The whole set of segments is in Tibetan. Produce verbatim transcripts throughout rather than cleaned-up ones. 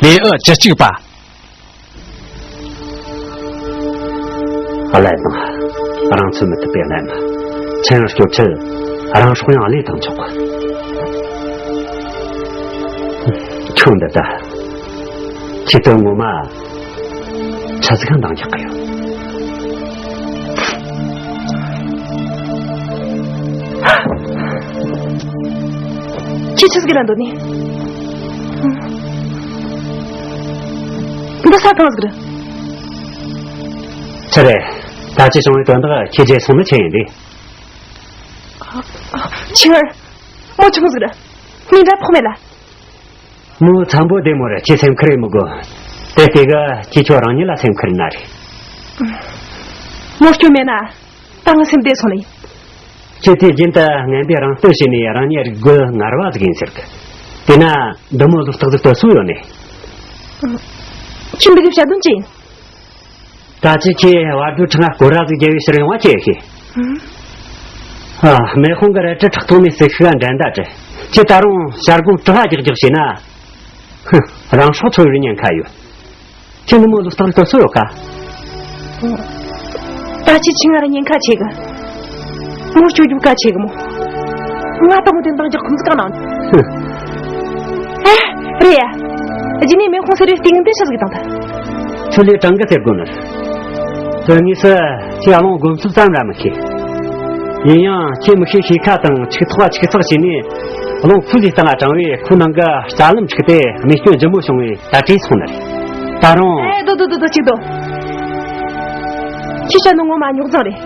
ལེའུ་བཅུ་གཅིག་པ། ཀླད་དང་། རང་ཚོད་མི་ཐུབ་པའི་ཀླད་མ། མཚན་སྐྱོབ་ཆེད་རང་སྲོག་ཡང་བློས་བཏང་ཆོག་གི། ཁྱོད་འདི་ལྟ། ཁྱེད་དོན་ངོ་མ། ཆི་ཟིག་ག་འདང་རྒྱག་གི་ཡོད། ཁྱེད་ཆི་ཟིག་ར་འདོད་ནི། འདི་ས་གང་ཟིག་རེད། ཆི་རེད། ད་ཅི་བྱུང་བའི་དོན་དག་ཁྱེད་རྗེས་སོང་ནི་ཆི་ཡིན་རེད། ཆི་ངར། མོ་ཆུང་ཟིག་ར། མི་འདྲ་ཕོག་མེད་ལ། མོ་འཚམ་པོ་བདེ་མོ་རེད། ཁྱེད་སེམས་ཁུར་ཡེ་མི་དགོས། དེ་དེ་ག་ཁྱེད་ཁྱོད་རང་ཉིད་ལ་སེམས་ཁུར་ན་རེད། མོ་སྐྱོན་མེད་ན། ད་ང་སེམས་བདེ་སོང་ནི། ཁྱེད་དེ་རྒྱུན་དུ་ངན་པས་རང་བསྟོད་བྱས་ནས་རང་ཉིད་རིག་རྒོད་ངར་བ་ཟིག་ཡིན་ཟེར་གི། དེས་ན་འདི་མོ་ཟིག་རྟགས་ཟིག་བསྟོད་སྲོལ་ཡོད་ནི། ཁྱེད་འདི་གི་བཤད་དོན་ཅི་ཡིན། ད་ཅི་ཁྱེད་བར་དོའི་ཁྲི་ང་སྐོར་ར་ཟིག་རྒྱལ་བའི་ཕྱིར་ཡོང་བ་ཁྱེད་ཤེས། ཨ། མེ་དཔུང་གི་རལ་གྲི་ཕྲག་ཐོག་ནས་སྲིད་ཤུགས་འགྲན་ཟླ་བྲལ། ཁྱེད་ད་རུང་བྱ་སྒོ་གྲུ་བ་རྒྱག་རྒྱག་བྱས་ན། ཧུ། རང་སྲོག་འཚོ་བའི་ཉེན་ཁ་ཡོད། ཁྱེད་འདི་མོ་ཟིག་རྟགས་ལྟ་སྲོལ་ཡོད་ཀ། ད་ཅི་ཁྱེད་ང་ར་ཉེན་ཁ་ཆེ་གི། མོ་སྐྱོ་རྒྱུ་ག་ཆེ་གི་མོ། ང་ད་མོ་དེ་འདང་རྒྱག་ཁོམ་ཟིག་གང་ནང་། ཧུ། ཨེ། རེད་ཡ། རྗེས་ནས་མེ་དཔུང་ཟེར་བའི་སྟེང་དེ་ཆི་ཟིག་བཏང་ཐལ། ཁྱོད་ལས་དྲང་གི་ཟེར་དགོས་ནི། དོན་དངོས་སུ་ཁྱེད་ཨ་ལོང་སྒོམ་ཚུལ་ཙམ་ར་མི་ཤེས། ཡིན་ཡང་ཁྱེད་མི་ཤེས་ཤེས་ཁ་དང་ཆིག་ཐོག་ཆིག་ཚགས་བྱས་ནས་ཨ་ལོང་ཁུ་ལི་སྟེང་ལ་དྲངས་བས་ཁོའི་ནང་གི་རྩ་ལམ་འཁྲུགས་ཏེ་རྨས་སྐྱོན་ལྗིད་མོ་བྱུང་བས་ད་བྲོས་སོང་ནི་རེད། ད་རུང་། ཨེ། སྡོད་སྡོད་སྡོད་སྡོད་ཅིག་སྡོད། ཁྱེད་བཤད་ནོ་ངོ་མ་རྙོག་འཛིང་རེད།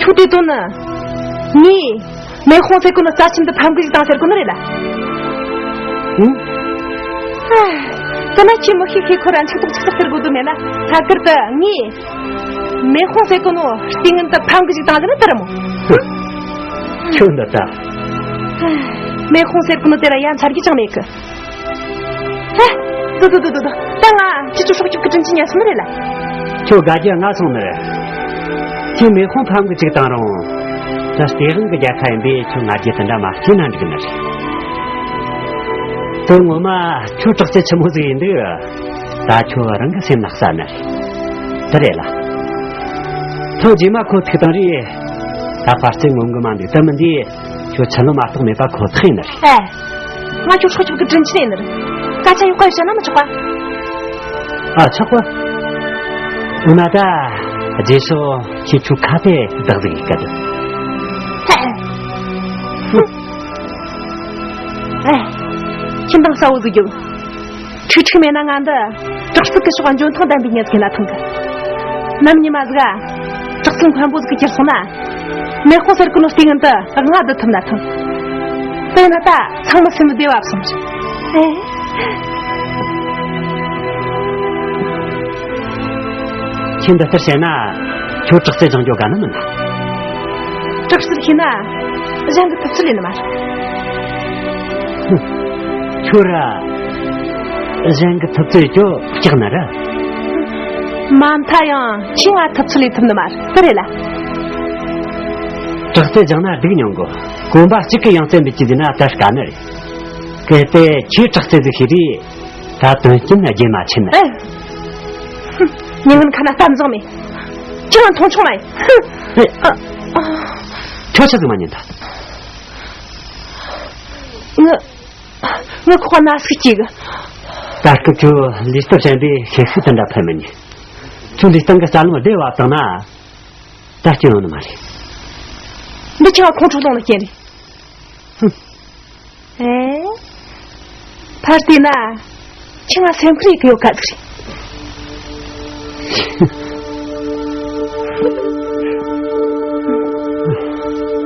ཁྱོད་དེ་དོན་ནི། ངས། མེ་དཔུང་ཟེར་གོ་ནོ་རྩ་ཁྱིམ་དུ་ཕམ་གི་ཞིག་བཏང་ཟེར་གོ་ནི་རེད་ལ། ཨུ། ཨ། དེ་ན་ཁྱེད་མི་ཤེས་ཤེས་ཁོ་ར་འཆུག་ཐོག་ཆུག་ཐོག་ཟེར་དགོས་དོན་མེད་ལ། ལྷག་པར་དུ་ངས། མེ་དཔུང་ཟེར་གོ་ནོ་རྟེན་ངན་དུ་ཕམ་གི་ཞིག་བཏང་ཟེར་ན་དེ་ར་མོ། ཁྱོད་འདི་ལྟ། མེ་དཔུང་ཟེར་གོ་ནོ་དེ་ར་ཡ་མཚར་གི་ཅང་མེད་གི། ཧེ། དུ་དུ་དུ་དུ་དུ། ད་ང་ཁྱེད་ཚོ་སྲོག་སྐྱོབ་ཀྱི་དྲིན་ཆེན་ཉར་སོང་ནི་རེད་ལ། ཁྱོད་དགའ་རྒྱུ་ང་སོང་ནི་རེད། ཁྱེད་མེ་དཔུང་ཕམ་གི་ཅིག་བཏང་རུང་། ད་སྟེས་དབང་གི་རྒྱལ་ཁ་ཡིན་པས་ཁྱོད་ང་རྒྱལ་དེ་འདྲ་མ་སྐྱེས་ན་འགྲིག་ནི་རེད། དོན་ངོ་མ་ཁྱོད་དྲག་རྩལ་ཆི་མོ་ཟིག་ཡིན་འདུག་ད་ཁྱོད་རང་གི་སེམས་ལ་གསལ་ནི་རེད། དེ་རེད་ལ། ཐོ་རྗེས་མ་ཁོ་ཐུག་དང་རེད། ད་ཕར་རྩེ་ངོམ་གི་མ་འདུག་ད་མི་འདི་ཁྱོད་ཆི་ལོ་མ་གཏོགས་མེད་པ་ཁོ་ཐག་ཡིན་ནི་རེད། ཨེ། ང་ཁྱོད་སྲོག་སྐྱོབ་ཀྱི་དྲིན་ཆེན་ཡིན་ནི་རེད། སྐད་ཆ་ཡག་པ་བཤད་ན་མི་ཆོག་པ། ཨ། ཆོག་པ། འོ་ན་ད་རྗེས་སུ་ཁྱེད་ཁྱོད་ཁ་དེ་བདག་ཟིག་ཡིན་སྐད་དུ། ཨེ། ཁྱིམ་དང་ས་བོ་ཟིག་རྒྱུག་ཁྲིག་ཁྲིག་མེད་ན་ང་འདི་དྲག་རྩལ་གི་ཕྱོགས་འཇོན་ཐང་ལྡན་པའི་མྱི་ཟིག་ལ་ཐང་གི། ནམ་ཉི་མ་ཟིག་དྲག་རྩལ་མཁན་པོ་ཟིག་གི་གྱུར་སོང་ན། མེ་དཔུང་ཟེར་གོ་ནོ་སྟེང་ངན་དུ་ང་བསྡུ་ཐུབ་ན་ཐང་། དེ་ན་ད་ཚང་མ་སེམས་བདེ་བ་སོང་ཞིག་ཨེ། ཁྱེད་འདི་ལྟར་བྱས་ན་ཁྱོད་དྲག་རྩལ་སྦྱང་རྒྱུ་དགའ་ནི་མིན་ན། དྲག་རྩལ་ཤེས་ན་གཞན་གྱི་ཐུབ་ཚོད་ལས་ནི་མ་རེད། ཁྱོད་ར་གཞན་གྱི་ཐུབ་ཚོད་ཁྱོད་སྐྲག་ནི་རེད། མ་མཐའ་ཡང་ཁྱེད་ང་ཐུབ་ཚོད་ལས་ཐུབ་ནི་མ་རེད། དེ་རེད་ལ། དྲག་རྩལ་སྦྱང་ན་སྡུག་མྱོང་གོ་གོམ་པ་གཅིག་གི་ཡང་རྩལ་འདི་ཅི་ཟེར་ན་ད་དཀའ་ནི་རེད། གལ་ཏེ་ཁྱེད་དྲག་རྩལ་ཟིག་ཤེས་རེད། ད་དོན་རྐྱེན་ནི་རྒྱུན་མ་ཆད་ནི། ཨེ། ཧུམ། མྱི་ངན་ཁ་ན་གཏམ་བཟང་མེད། ཁྱེད་རང་མཐོང་ཆུང་མ་ཡིན། ཧུམ། ཨེ། ཨ། ཨ། ཁྱོད་ཆི་ཟིག་མ་ཉན་ད། ངི། ངི་ཁོག་ན་ཟུག་སྐྱེ་གི། ད་སྐབས་ཁྱོད་ལུས་སྟོབས་ཞན་པས་ཤེད་ཤུགས་དེ་འདྲ་འཕེལ་མི་ཉན། ཁྱོད་ལུས་སྟེང་གི་རྩ་ལམ་བདེ་བ་བཏང་ན། ད་སྐྱོན་ཡོང་ནི་མ་རེད། འདི་ཁྱེད་ཁོང་ཁྲོ་སློང་ནི་རྐྱེན་རེད། ཧུམ། ཨེ། ཕར་བལྟས་ན། ཁྱེད་ང་སེམས་ཁུར་ཡེད་གི་ཡོད་ག་ཟིག་རེད།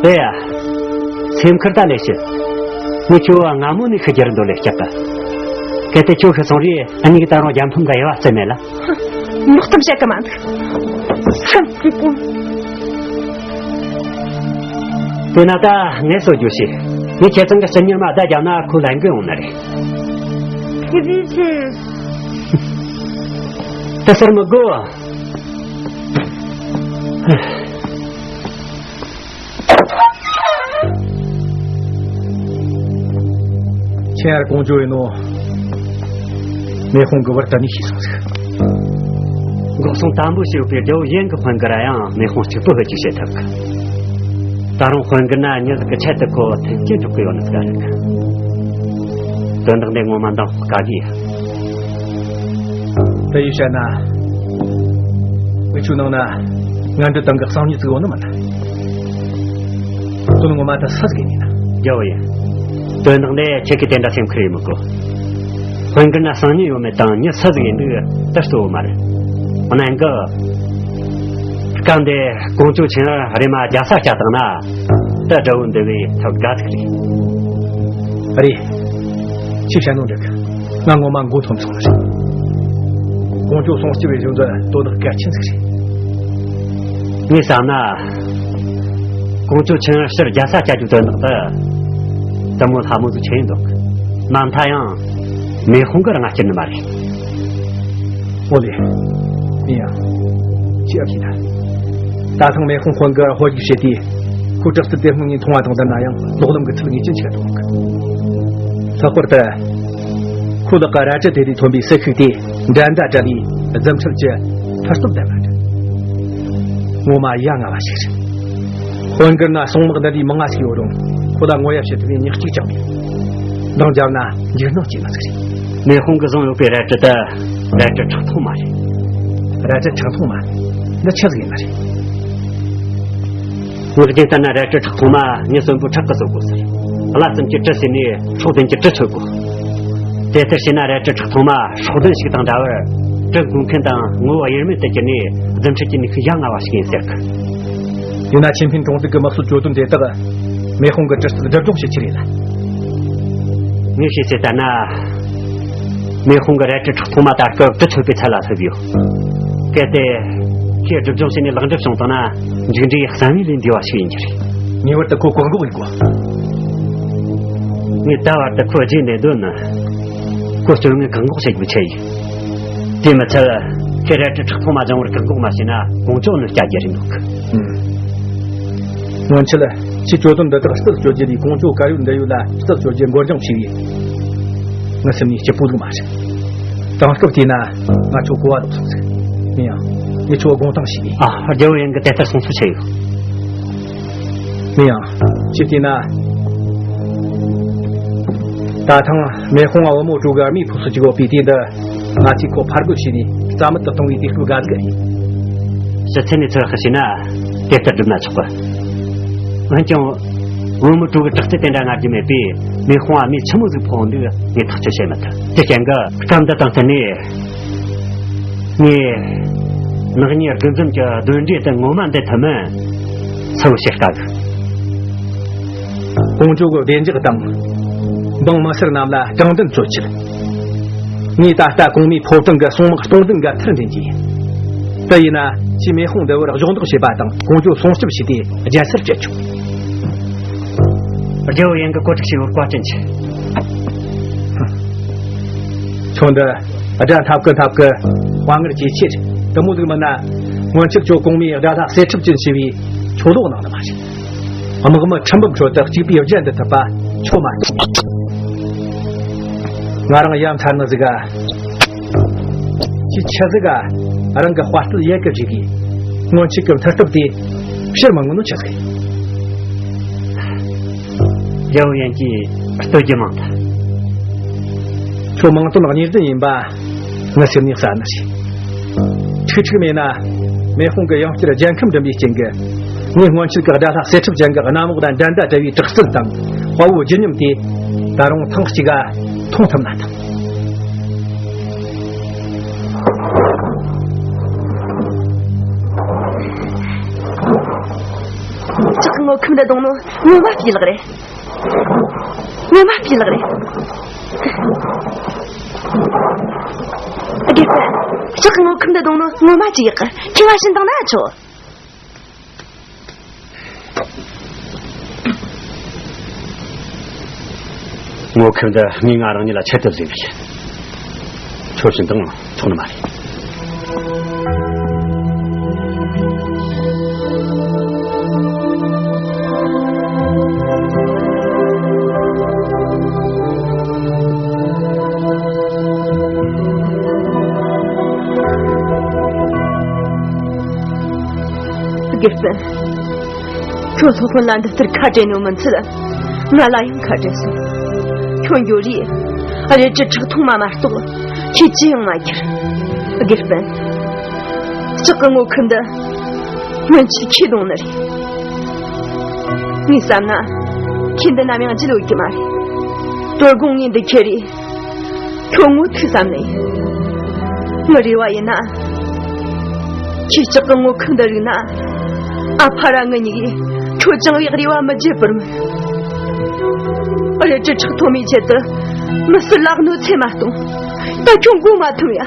དེ་ཡ། སེམས་ཁུར་ད་ལས་ཤི། ངས་ཁྱོད་སྔ་མོ་ནས་ཤི་རྒྱུར་འདོད་ལས་སྐྱབས་པ། གལ་ཏེ་ཁྱོད་ཤི་སོང་རེད་ཨ་ནི་གི་ད་རུང་རྒྱ་མཐོང་ག་ཡ་བ་རྩེ་མེད་ལ། ལོག་གཏམ་བཤད་གི་མ་འདུག་སེམས་ཀྱི་ཀུན། དེ་ན་ད་ངས་གསོད་རྒྱུ་ཞིག་ངས་ཁྱེད་ཚང་གི་སྤྱི་གཉེར་མ་བརྡ་བརྒྱབ་ན་ཁོ་ལན་གི་ཡོང་ནི་རེད། ཁྱེད་ཚོས་ཆེ། དེ་ཟེར་མི་དགོས། ཁྱེད་ཀོང་ཇོ་ཡིན་ནོ། མེ་ཧོང་གི་བར་ད་ནི་ཤེས་སོང་ཟིག། འགོག་སྲུང་དམ་པོ་བྱས་ཡོད་པའི་རྒྱལ་བོ་ཡན་གྱི་ཕོན་གི་ར་ཡང་མེ་ཧོང་གཅིག་པུ་བེད་སྤྱོད་བྱེད་ཐུབ་གི། ད་རུང་ཕོན་གི་ན་མྱི་ཟིག་གི་ཆེད་དུ་ཁོ་ཐེམ་སྐྱེད་འཇོག་གི་ཡོད་ནི་ཟིག་རེད། དོན་དག་འདི་ངོ་མ་འདང་དཀའ་གི། དེ་ཡིས་བཤད་ན། འུ་ཆོའི་ནང་ན་ངན་འབྲེལ་བཏང་གི་གསང་མྱི་ཟིག་ཡོད་ནི་མིན་ན། དོན་ངོ་མ་ད་སུ་ཟིག་ཡིན་ན། རྒྱལ་བོ་ཡིན། དོན་དག་འདི་ཁྱེད་ཀྱིས་དེ་འདྲ་སེམས་ཁུར་ཡེ་མི་དགོས། ཧོན་གི་ན་གསང་མྱི་ཡོད་མེད་དང་མྱི་སུ་ཟིག་ཡིན་འདུག་དེ་གཙོ་བོ་མ་རེད། འོ་ན་ཡང་གི། སྐབས་འདི་ཀོང་ཇོ་ཆེན་རེ་མ་རྒྱལ་ས་བསྐྱལ་བཏང་ན། ད་དགྲ་བོ་འདུལ་བའི་ཐབས་དགའ་ཐུག་རེད། རེད། ཁྱེད་བཤད་ནོ་འགྲིག། ང་ངོ་མ་མགོ་འཐོམས་སོང་ནི་རེད། ཀོང་ཇོ་སྲུང་སྐྱོབ་པའི་གཞུང་དུ་དོན་དག་གལ་ཆེན་ཟིག་རེད། ངས་བསམ་ན། ཀོང་ཇོ་ཆེན་ཕྱིར་རྒྱལ་ས་བསྐྱལ་རྒྱུའི་དོན་དག་ཏུ། དེ་མོ་སླ་མོ་ཟིག་ཆགས་ཡིན་འདུག། མ་མཐའ་ཡང་། མེ་ཧོང་གི་རང་ང་སྐྱུར་ནི་མ་རེད། ཨོ་ལེ། ཡིན་ཡང་། ཅི་ཨ་ཕྱི་ད། ད་ཐེངས་མེ་ཧོང་ཧོན་གི་ཧོལ་རྒྱུག་བྱས་ཏེ། ཁོའི་དྲག་རྩལ་དེ་སྔོན་ངས་མཐོང་བ་དང་ལྡན་ན་ཡང་ལོག་ལམ་གྱི་ཚུལ་ངེས་ཅན་ཞིག་ལ་གཏོང་གི། ལྷག་པར་དུ། ཁོའི་ལག་ག་རལ་གྲི་དེ་དུས་ཐོན་པའི་སྲི་ཤུགས་དེ་འགྲན་ཟླ་བྲལ་བའི་རྫུ་འཕྲུལ་གྱི་མཐུ་སྟོབས་ལྡན་པ་རེད། ངོ་མ་ཡ་ང་བ་ཞིག་རེད། ཧོན་གི་ན་སྲུང་དམག་འདི་འདྲའི་མང་ང་ཞིག་ཡོད་རུང་ཁོ་ལ་ངོ་ཡ་བྱེད་ཐུབ་པའི་མྱི་གཅིག་ཀྱང་མེད། འདང་བརྒྱབ་ན་འཇིགས་སྣང་སྐྱེ་ནི་ཟིག་རེད། མེ་ཧོང་གིས་བཟུང་ཡོད་པའི་རལ་གྲི་དེ་རལ་གྲི་ཁྲག་འཐུང་མ་རེད། རལ་གྲི་ཁྲག་འཐུང་མ། འདི་ཆི་ཟིག་ཡིན་ནི་རེད། ངག་རྒྱུན་ལྟར་ན་རལ་གྲི་ཁྲག་འཐུང་མ་མྱི་གསོན་པོའི་ཁྲག་གིས་གསོ་དགོས་ཟེར། བླ་བཙུན་གྱིས་གྲི་ཟོས་ནས་སྲོག་ལྡན་གྱི་གྲི་འཚོལ་དགོས། དེ་ལྟར་བྱས་ན་རལ་གྲི་ཁྲག་འཐུང་མ་སྲོག་ལྡན་ཞིག་དང་འདྲ་བར་གྲི་འགུལ་མཁན་དང་ངོ་བོ་དབྱེར་མེད་དུ་གྱུར་ནས་རྫུ་འཕྲུལ་གྱི་ནུས་ཤུགས་ཡ་ང་བ་ཞིག་ཡིན་ཟེར་གི། ཡིན་ན་ཆེ་འཕེལ་གྲོང་གསེབ་ཀྱི་དམག་སྲོལ་གྱོད་དོན་དེ་དག་མེ་ཧོང་གི་གྲི་རྩལ་སྒྲིབ་སྦྱོང་བྱེད་ཆེད་རེད་ལ། ངས་ཤེས་ཚད་ལྟར་ན། མེ་ཧོང་གི་རལ་གྲི་ཁྲག་འཐུང་མ་ད་སྐབས་གྲི་འཚོལ་བའི་ཚད་ལ་སླེབས་ཡོད། གལ་ཏེ། ཁོས་སྒྲིབ་སྦྱོང་བྱས་ནས་ལེགས་འགྲུབ་བྱུང་བཏང་ན་མཇུག་འབྲས་བསམ་ཡུལ་ལས་འདས་པ་ཞིག་ཡིན་རྒྱུ་རེད། ངེས་པར་དུ་ཁོ་བཀག་འགོག་ཡེད་དགོས། ངས་ད་བར་དུ་ཁོ་རྗེས་འདེད་འདོད་ནི། ཁོ་སྐྱོན་ངན་བཀག་འགོག་བྱེད་རྒྱུའི་ཆེད་ཡིན། དེ་མི་ཚད། ཁོས་རལ་གྲི་ཁྲག་འཐུང་མ་སྦྱང་བར་བཀག་འགོག་མ་བྱས་ན་ཀོང་ཇོ་ནི་སྐྱ་རྒྱལ་རེད་འདུག། ཨུམ། སྔོན་ཆད་ཁྱོས་གྱོད་དོན་འདི་དག་རྩད་གཅོད་རྒྱུ་ལས་ཀོང་ཇོ་གར་ཡོད་འདི་ཡོད་ལ་རྩད་གཅོད་རྒྱུ་འགོར་འགྱངས་བྱས་པས། ངའི་སེམས་ནས་སྐྱིད་པོ་ལུག་མ་རེད། དེང་སྐབས་བལྟས་ན་ང་ཁྱོད་གོ་བ་ལོག་སོང་ཟིག། ཡིན་ཡང་ངས་ཁྱོད་དགོངས་དྭངས་ཞུས་པས། ཨ། རྒྱལ་བོ་ཡན་གྱིས་དེ་ལྟར་གསུང་ཚུལ་ཆེ་ཡོད། ཡིན་ཡང་། ཅི་བལྟས་ན། ད་ཐེངས་མེ་ཧོང་བུ་མོ་ཀྲུའུ་གི་རྨས་ཕོག་སོ་ཅིག་ཡོད་པའི་དུས་འདི། ང་ཚོས་ཁོ་ཕར་རྒོལ་བྱས་ནས་རྩ་མེད་དུ་གཏོང་བའི་དུས་སྐབས་འགའ་ཟིག་རེད། ཕྱི་ཚུལ་ནས་ཚོད་དཔག་བྱས་ན་དེ་ལྟར་སྒྲུབ་ན་ཆོག་གི། འོན་ཀྱང་། བུ་མོ་ཀྲུའུ་གི་དྲག་རྩལ་དེ་འདྲ་སྔར་རྒྱུ་མེད་པས་མེ་ཧོང་བུ་མོས་ཆི་མོ་ཟིག་ཕོག་འདུག་ངས་ཐག་གཅོད་བྱེད་མི་ཐུབ། དེ་རྐྱེན་གྱིས་སྐབས་འདི་དང་བསྟུན་ནས། ངས། ནག་ཉེས་དགུ་འཛོམས་ཀྱི་གདོན་འདྲེ་དེ་ངོ་མ་འདེད་ཐུབ་མིན། གསལ་བོ་བཤད་དཀའ་གི། ཀོང་ཇོ་གི་བདེ་འཇགས་དང་། འབངས་མི་སེར་རྣམས་ལ་དྲང་བདེན་སྩོལ་ཆེད། ངས་ད་ལྟ་གོང་མའི་ཕོ་བྲང་གི་སྲུང་དམག་སྟོང་བདུན་འགའ་ཐུར་འདྲེན་གྱིས། དེ་ཡིན་ན་ཁྱོས་མེ་ཧོང་འདི་བར་གཞོགས་འདེགས་བྱེད་པ་དང་ཀོང་ཇོ་སྲུང་སྐྱོབ་བྱས་ཏེ་རྒྱལ་སར་བསྐྱལ་ཆོག། རྒྱལ་བོ་ཡན་གྱིས་བཀོད་སྒྲིག་བྱས་པར་བཀའ་དྲིན་ཆེ། ཁྱོད་འདི་དགྲ་འཐབ་ཀི་འཐབ་ཀི་དཔའ་ངར་ཇེ་ཆེར་དེ་མོ་ཟིག་མིན་ན། སྔོན་ཆད་ཁྱོད་གོང་མའི་དགྲ་ལྷ་གསེར་ཁྲི་བཅུ་བཞི་བའི་ཆོ་ལོ་གནང་ནི་མ་རེད། དམག་མི་ཁྲི་འབུམ་ཁྲོད་དུ་གཅིག་པུས་རྒྱལ་འདི་ཐུབ་པ་ཁྱོད་མ་གཏོགས། ང་རང་ཡ་མཚར་ནི་ཟིག་ག། ཁྱོས་ཆི་ཟིག་ག་རང་གི་དཔའ་རྟུལ་ཡལ་གི་བཞག་གི། སྔོན་ཆད་ཀྱི་མཐུ་སྟོབས་དེ་ཕྱིར་མི་མངོན་ནོ་ཆི་ཟིག། རྒྱལ་བོ་ཡན་གྱིས་བསྟོད་རྒྱུ་མང་ཐལ། ཁྱོད་མིང་དོན་གཉིས་ལྡན་ཡིན་པ་ངའི་སེམས་ནས་གསལ་ནི་རེད། ཁྲིག་ཁྲིག་མེད་ན་མེ་ཧོང་གི་ཡང་བསྐྱར་རྒྱལ་ཁམས་འགྲིམ་པའི་རྐྱེན་གྱིས། ངས་སྔོན་ཆད་ཀྱི་དགྲ་ལྷ་གསེར་ཁྲི་བརྒྱད་འགའི་གནམ་འོག་དང་འགྲན་ཟླ་བྲལ་བའི་དྲག་རྩལ་དང་དཔའ་བོའི་བརྗིད་ཉམས་དེ་ད་རུང་ཐེངས་གཅིག་ག་མཐོང་ཐུབ་ན་ཐང་། ཁྱེད་ཀྱི་དངུལ་ཁུམ་འདི་བརྡུངས་ནོ་ངོ་མ་སྤུས་ལེགས་རེད། ངོ་མ་སྤུས་ལེགས་རེད། དགེ་སྤུན། ཁྱེད་ཀྱི་དངུལ་ཁུམ་འདི་བརྡུངས་ནོ་ངོ་མ་ཅི་ཡག་གི། ཁྱེད་ང་བྱིན་བཏང་ན་ཆོག། དངུལ་ཁུམ་འདི་ངས་ང་རང་ཉིད་ལ་ཆེད་དུ་བཟོས་པ་ཡིན། ཁྱོད་བྱིན་བཏང་ཆོག་ནི་མ་རེད། དགེ་སྤུན། ཁྱོད་སློབ་དཔོན་ལ་འདི་ལྟར་ཁ་བྲལ་ནོ་མིན་ཚད། ང་ལ་ཡང་ཁ་བྲལ་སོང་། ཁྱོད་འགྱོ་རེས། རལ་གྲི་ཁྲག་འཐུང་མ་མ་གཏོགས་ཁྱེད་ཅི་ཡང་མ་ཁྱེར། དགེ་སྤུན། ལྕགས་ཀྱི་སྔོ་ཁུ་འདི་སྔོན་ཆད་ཁྱེད་གདོང་ནི་རེད། ངས་བསམ་ན། ཁྱེད་འདི་ནམ་ཡང་བརྗེད་ཡོད་ཀྱི་མ་རེད། དོ་དགོང་ངས་འདི་ཁྱེར་རེས། ཁྱོད་ངོ་ཐུག་བསམ་ནས་ཡིན། ངའི་རེ་བ་ཡིན་ན། ཁྱེད་ལྕགས་ཀྱི་སྔོ་ཁུ་འདི་རིག་ན། ཨ་ཕ་ར་ང་གཉིས་ཀྱིས་ཁྱོད་བཅང་བའི་རེ་བ་མི་བརྗེད་པར་སྨོན། རལ་གྲི་ཁྲག་འཐུང་མའི་ཆེད་དུ་མི་སྲིད་ལ་གནོད་འཚེ་མ་གཏོང་། ད་ཁྱོད་མགོ་མ་ཐོན་ཡ།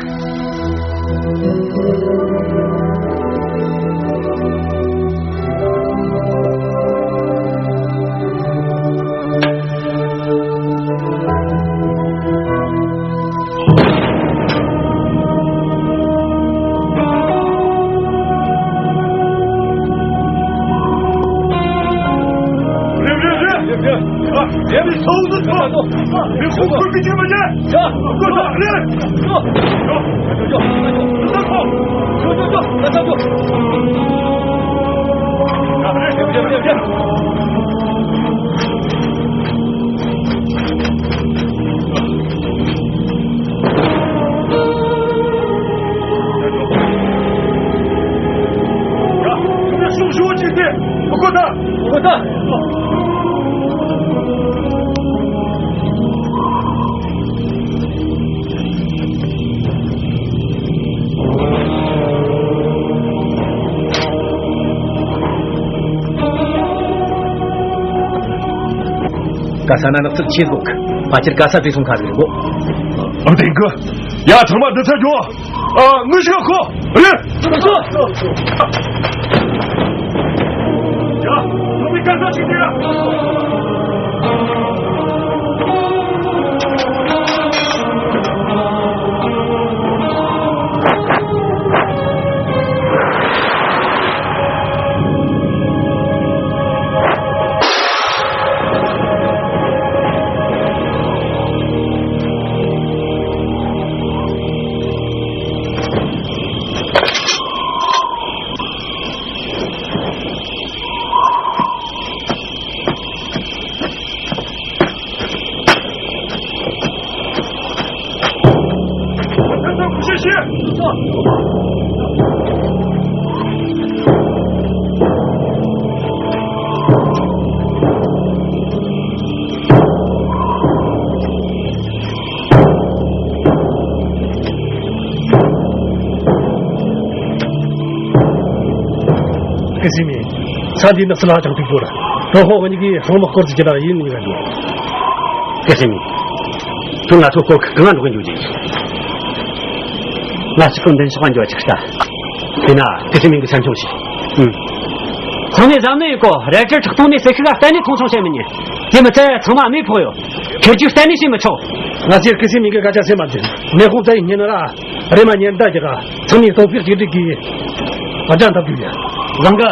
ག་ས་ན་ནག་ཚིག་ཆེ་ཟིག་ཕལ་ཆེར་ག་ས་བྲིས་སོང་ཁ་ཟིག་གོ། ཨ་དེ་གི། ཡ་ཚང་མ་འདི་ཚ་འགྱོ། ཨ་ངུ་ཤི་ཁོ། རེད། ཡ། ཚང་མས་ག་ས་ཞིག་དེ་ར། སྐུ་སྲིང་མས། ས་འདིའི་ནགས་ཚལ་ཧ་ཅང་མཐུག་པོ་རེད། ཀྲུང་ཧོ་གཉིས་ཀྱིས་ཧང་མ་སྐོར་ཟིག་གི་ད་ཡིན་ནི་རེད། སྐུ་སྲིང་མས། ཁྱོད་ང་ཚོ་སྐོར་གང་ང་འགྲོ་གི་འཇུག་རྒྱུ་ཡིན། ང་ཚོ་ཁོ་མདུན་ཕྱོགས་ལ་འགྱོ་ཆོག་ས། དེ་ན་སྐུ་སྲིང་མིང་གི་ཆ་འཁྱོངས་ཤིག་ཨུམ། ཚང་མས་བཟང་མོ་ཡིན་གོ། རལ་གྲི་ཁྲག་འཐུང་ནས་ཟེར་ཤིག་ག་གཏན་ནས་མཐོང་ཆུང་བྱེད་མི་ཉན། དེ་མི་ཚད་ཚང་མ་མེ་ཕོག་ཡོད། ཁེར་རྒྱུག་གཏན་ནས་བྱེད་མི་ཆོག་ང་ཚོས་སྐུ་སྲིང་མིང་གི་སྐད་ཆ་སེམས་མ་འཛིན། མེ་ཁོང་ཚ་ཡི་ཉིན་ར། རེམ་མ་ཉིན་ཟླ་རྒྱག་ག་ཚང་མས་སྟོབས་ཤུགས་གཅིག་སྒྲིལ་གྱིས་དགྲ་འདབ་རྒྱུ་ཡ། བཟང་གི།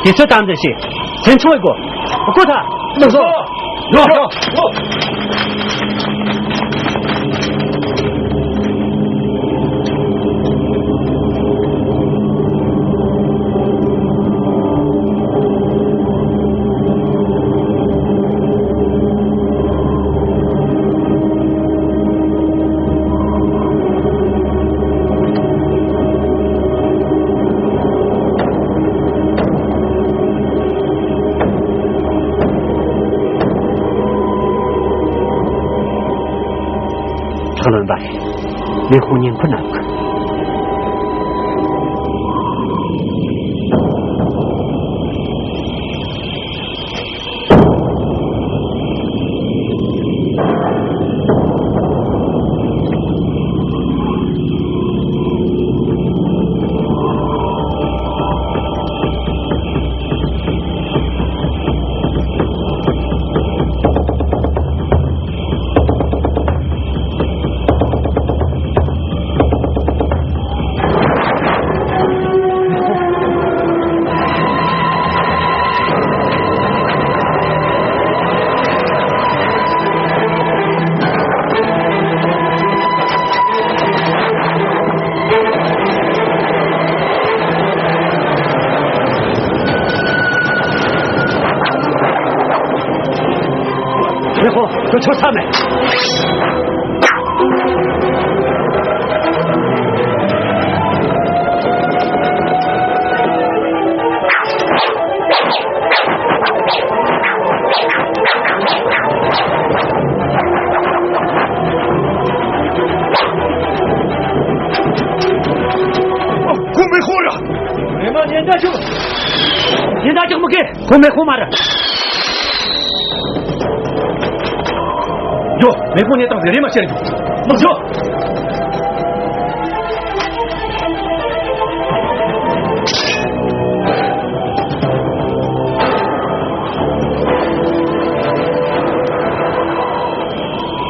དུས་ཚོད་དམ་འཛིན་བྱེད། སེམས་ཆུང་བྱེད་དགོས། ཨོ་ཁོ་ཐ། ལགས་སོ། ཡོ་ཡོ་ཡོ། ཁྲག་ལོན་པ། ལས་ཁུངས་ཉིན་ཁུ་ནག་མེ་ཧོང་། ཁྱོད་ཆོ་ས་མེད། ཁོ་མེ་ཧོང་ར། རེ་མ་ཉེན་བརྡ་ཅུག་ཉེན་བརྡ་ཅུག་མི་དགོས། ཁོ་མེ་ཧོང་མ་ར། འགྲོ། མེ་ཧོང་ཉེན་བཏང་ཟེར་རེ་མ་ཤེས་རེ་འགྲོ། མི་འགྲོ།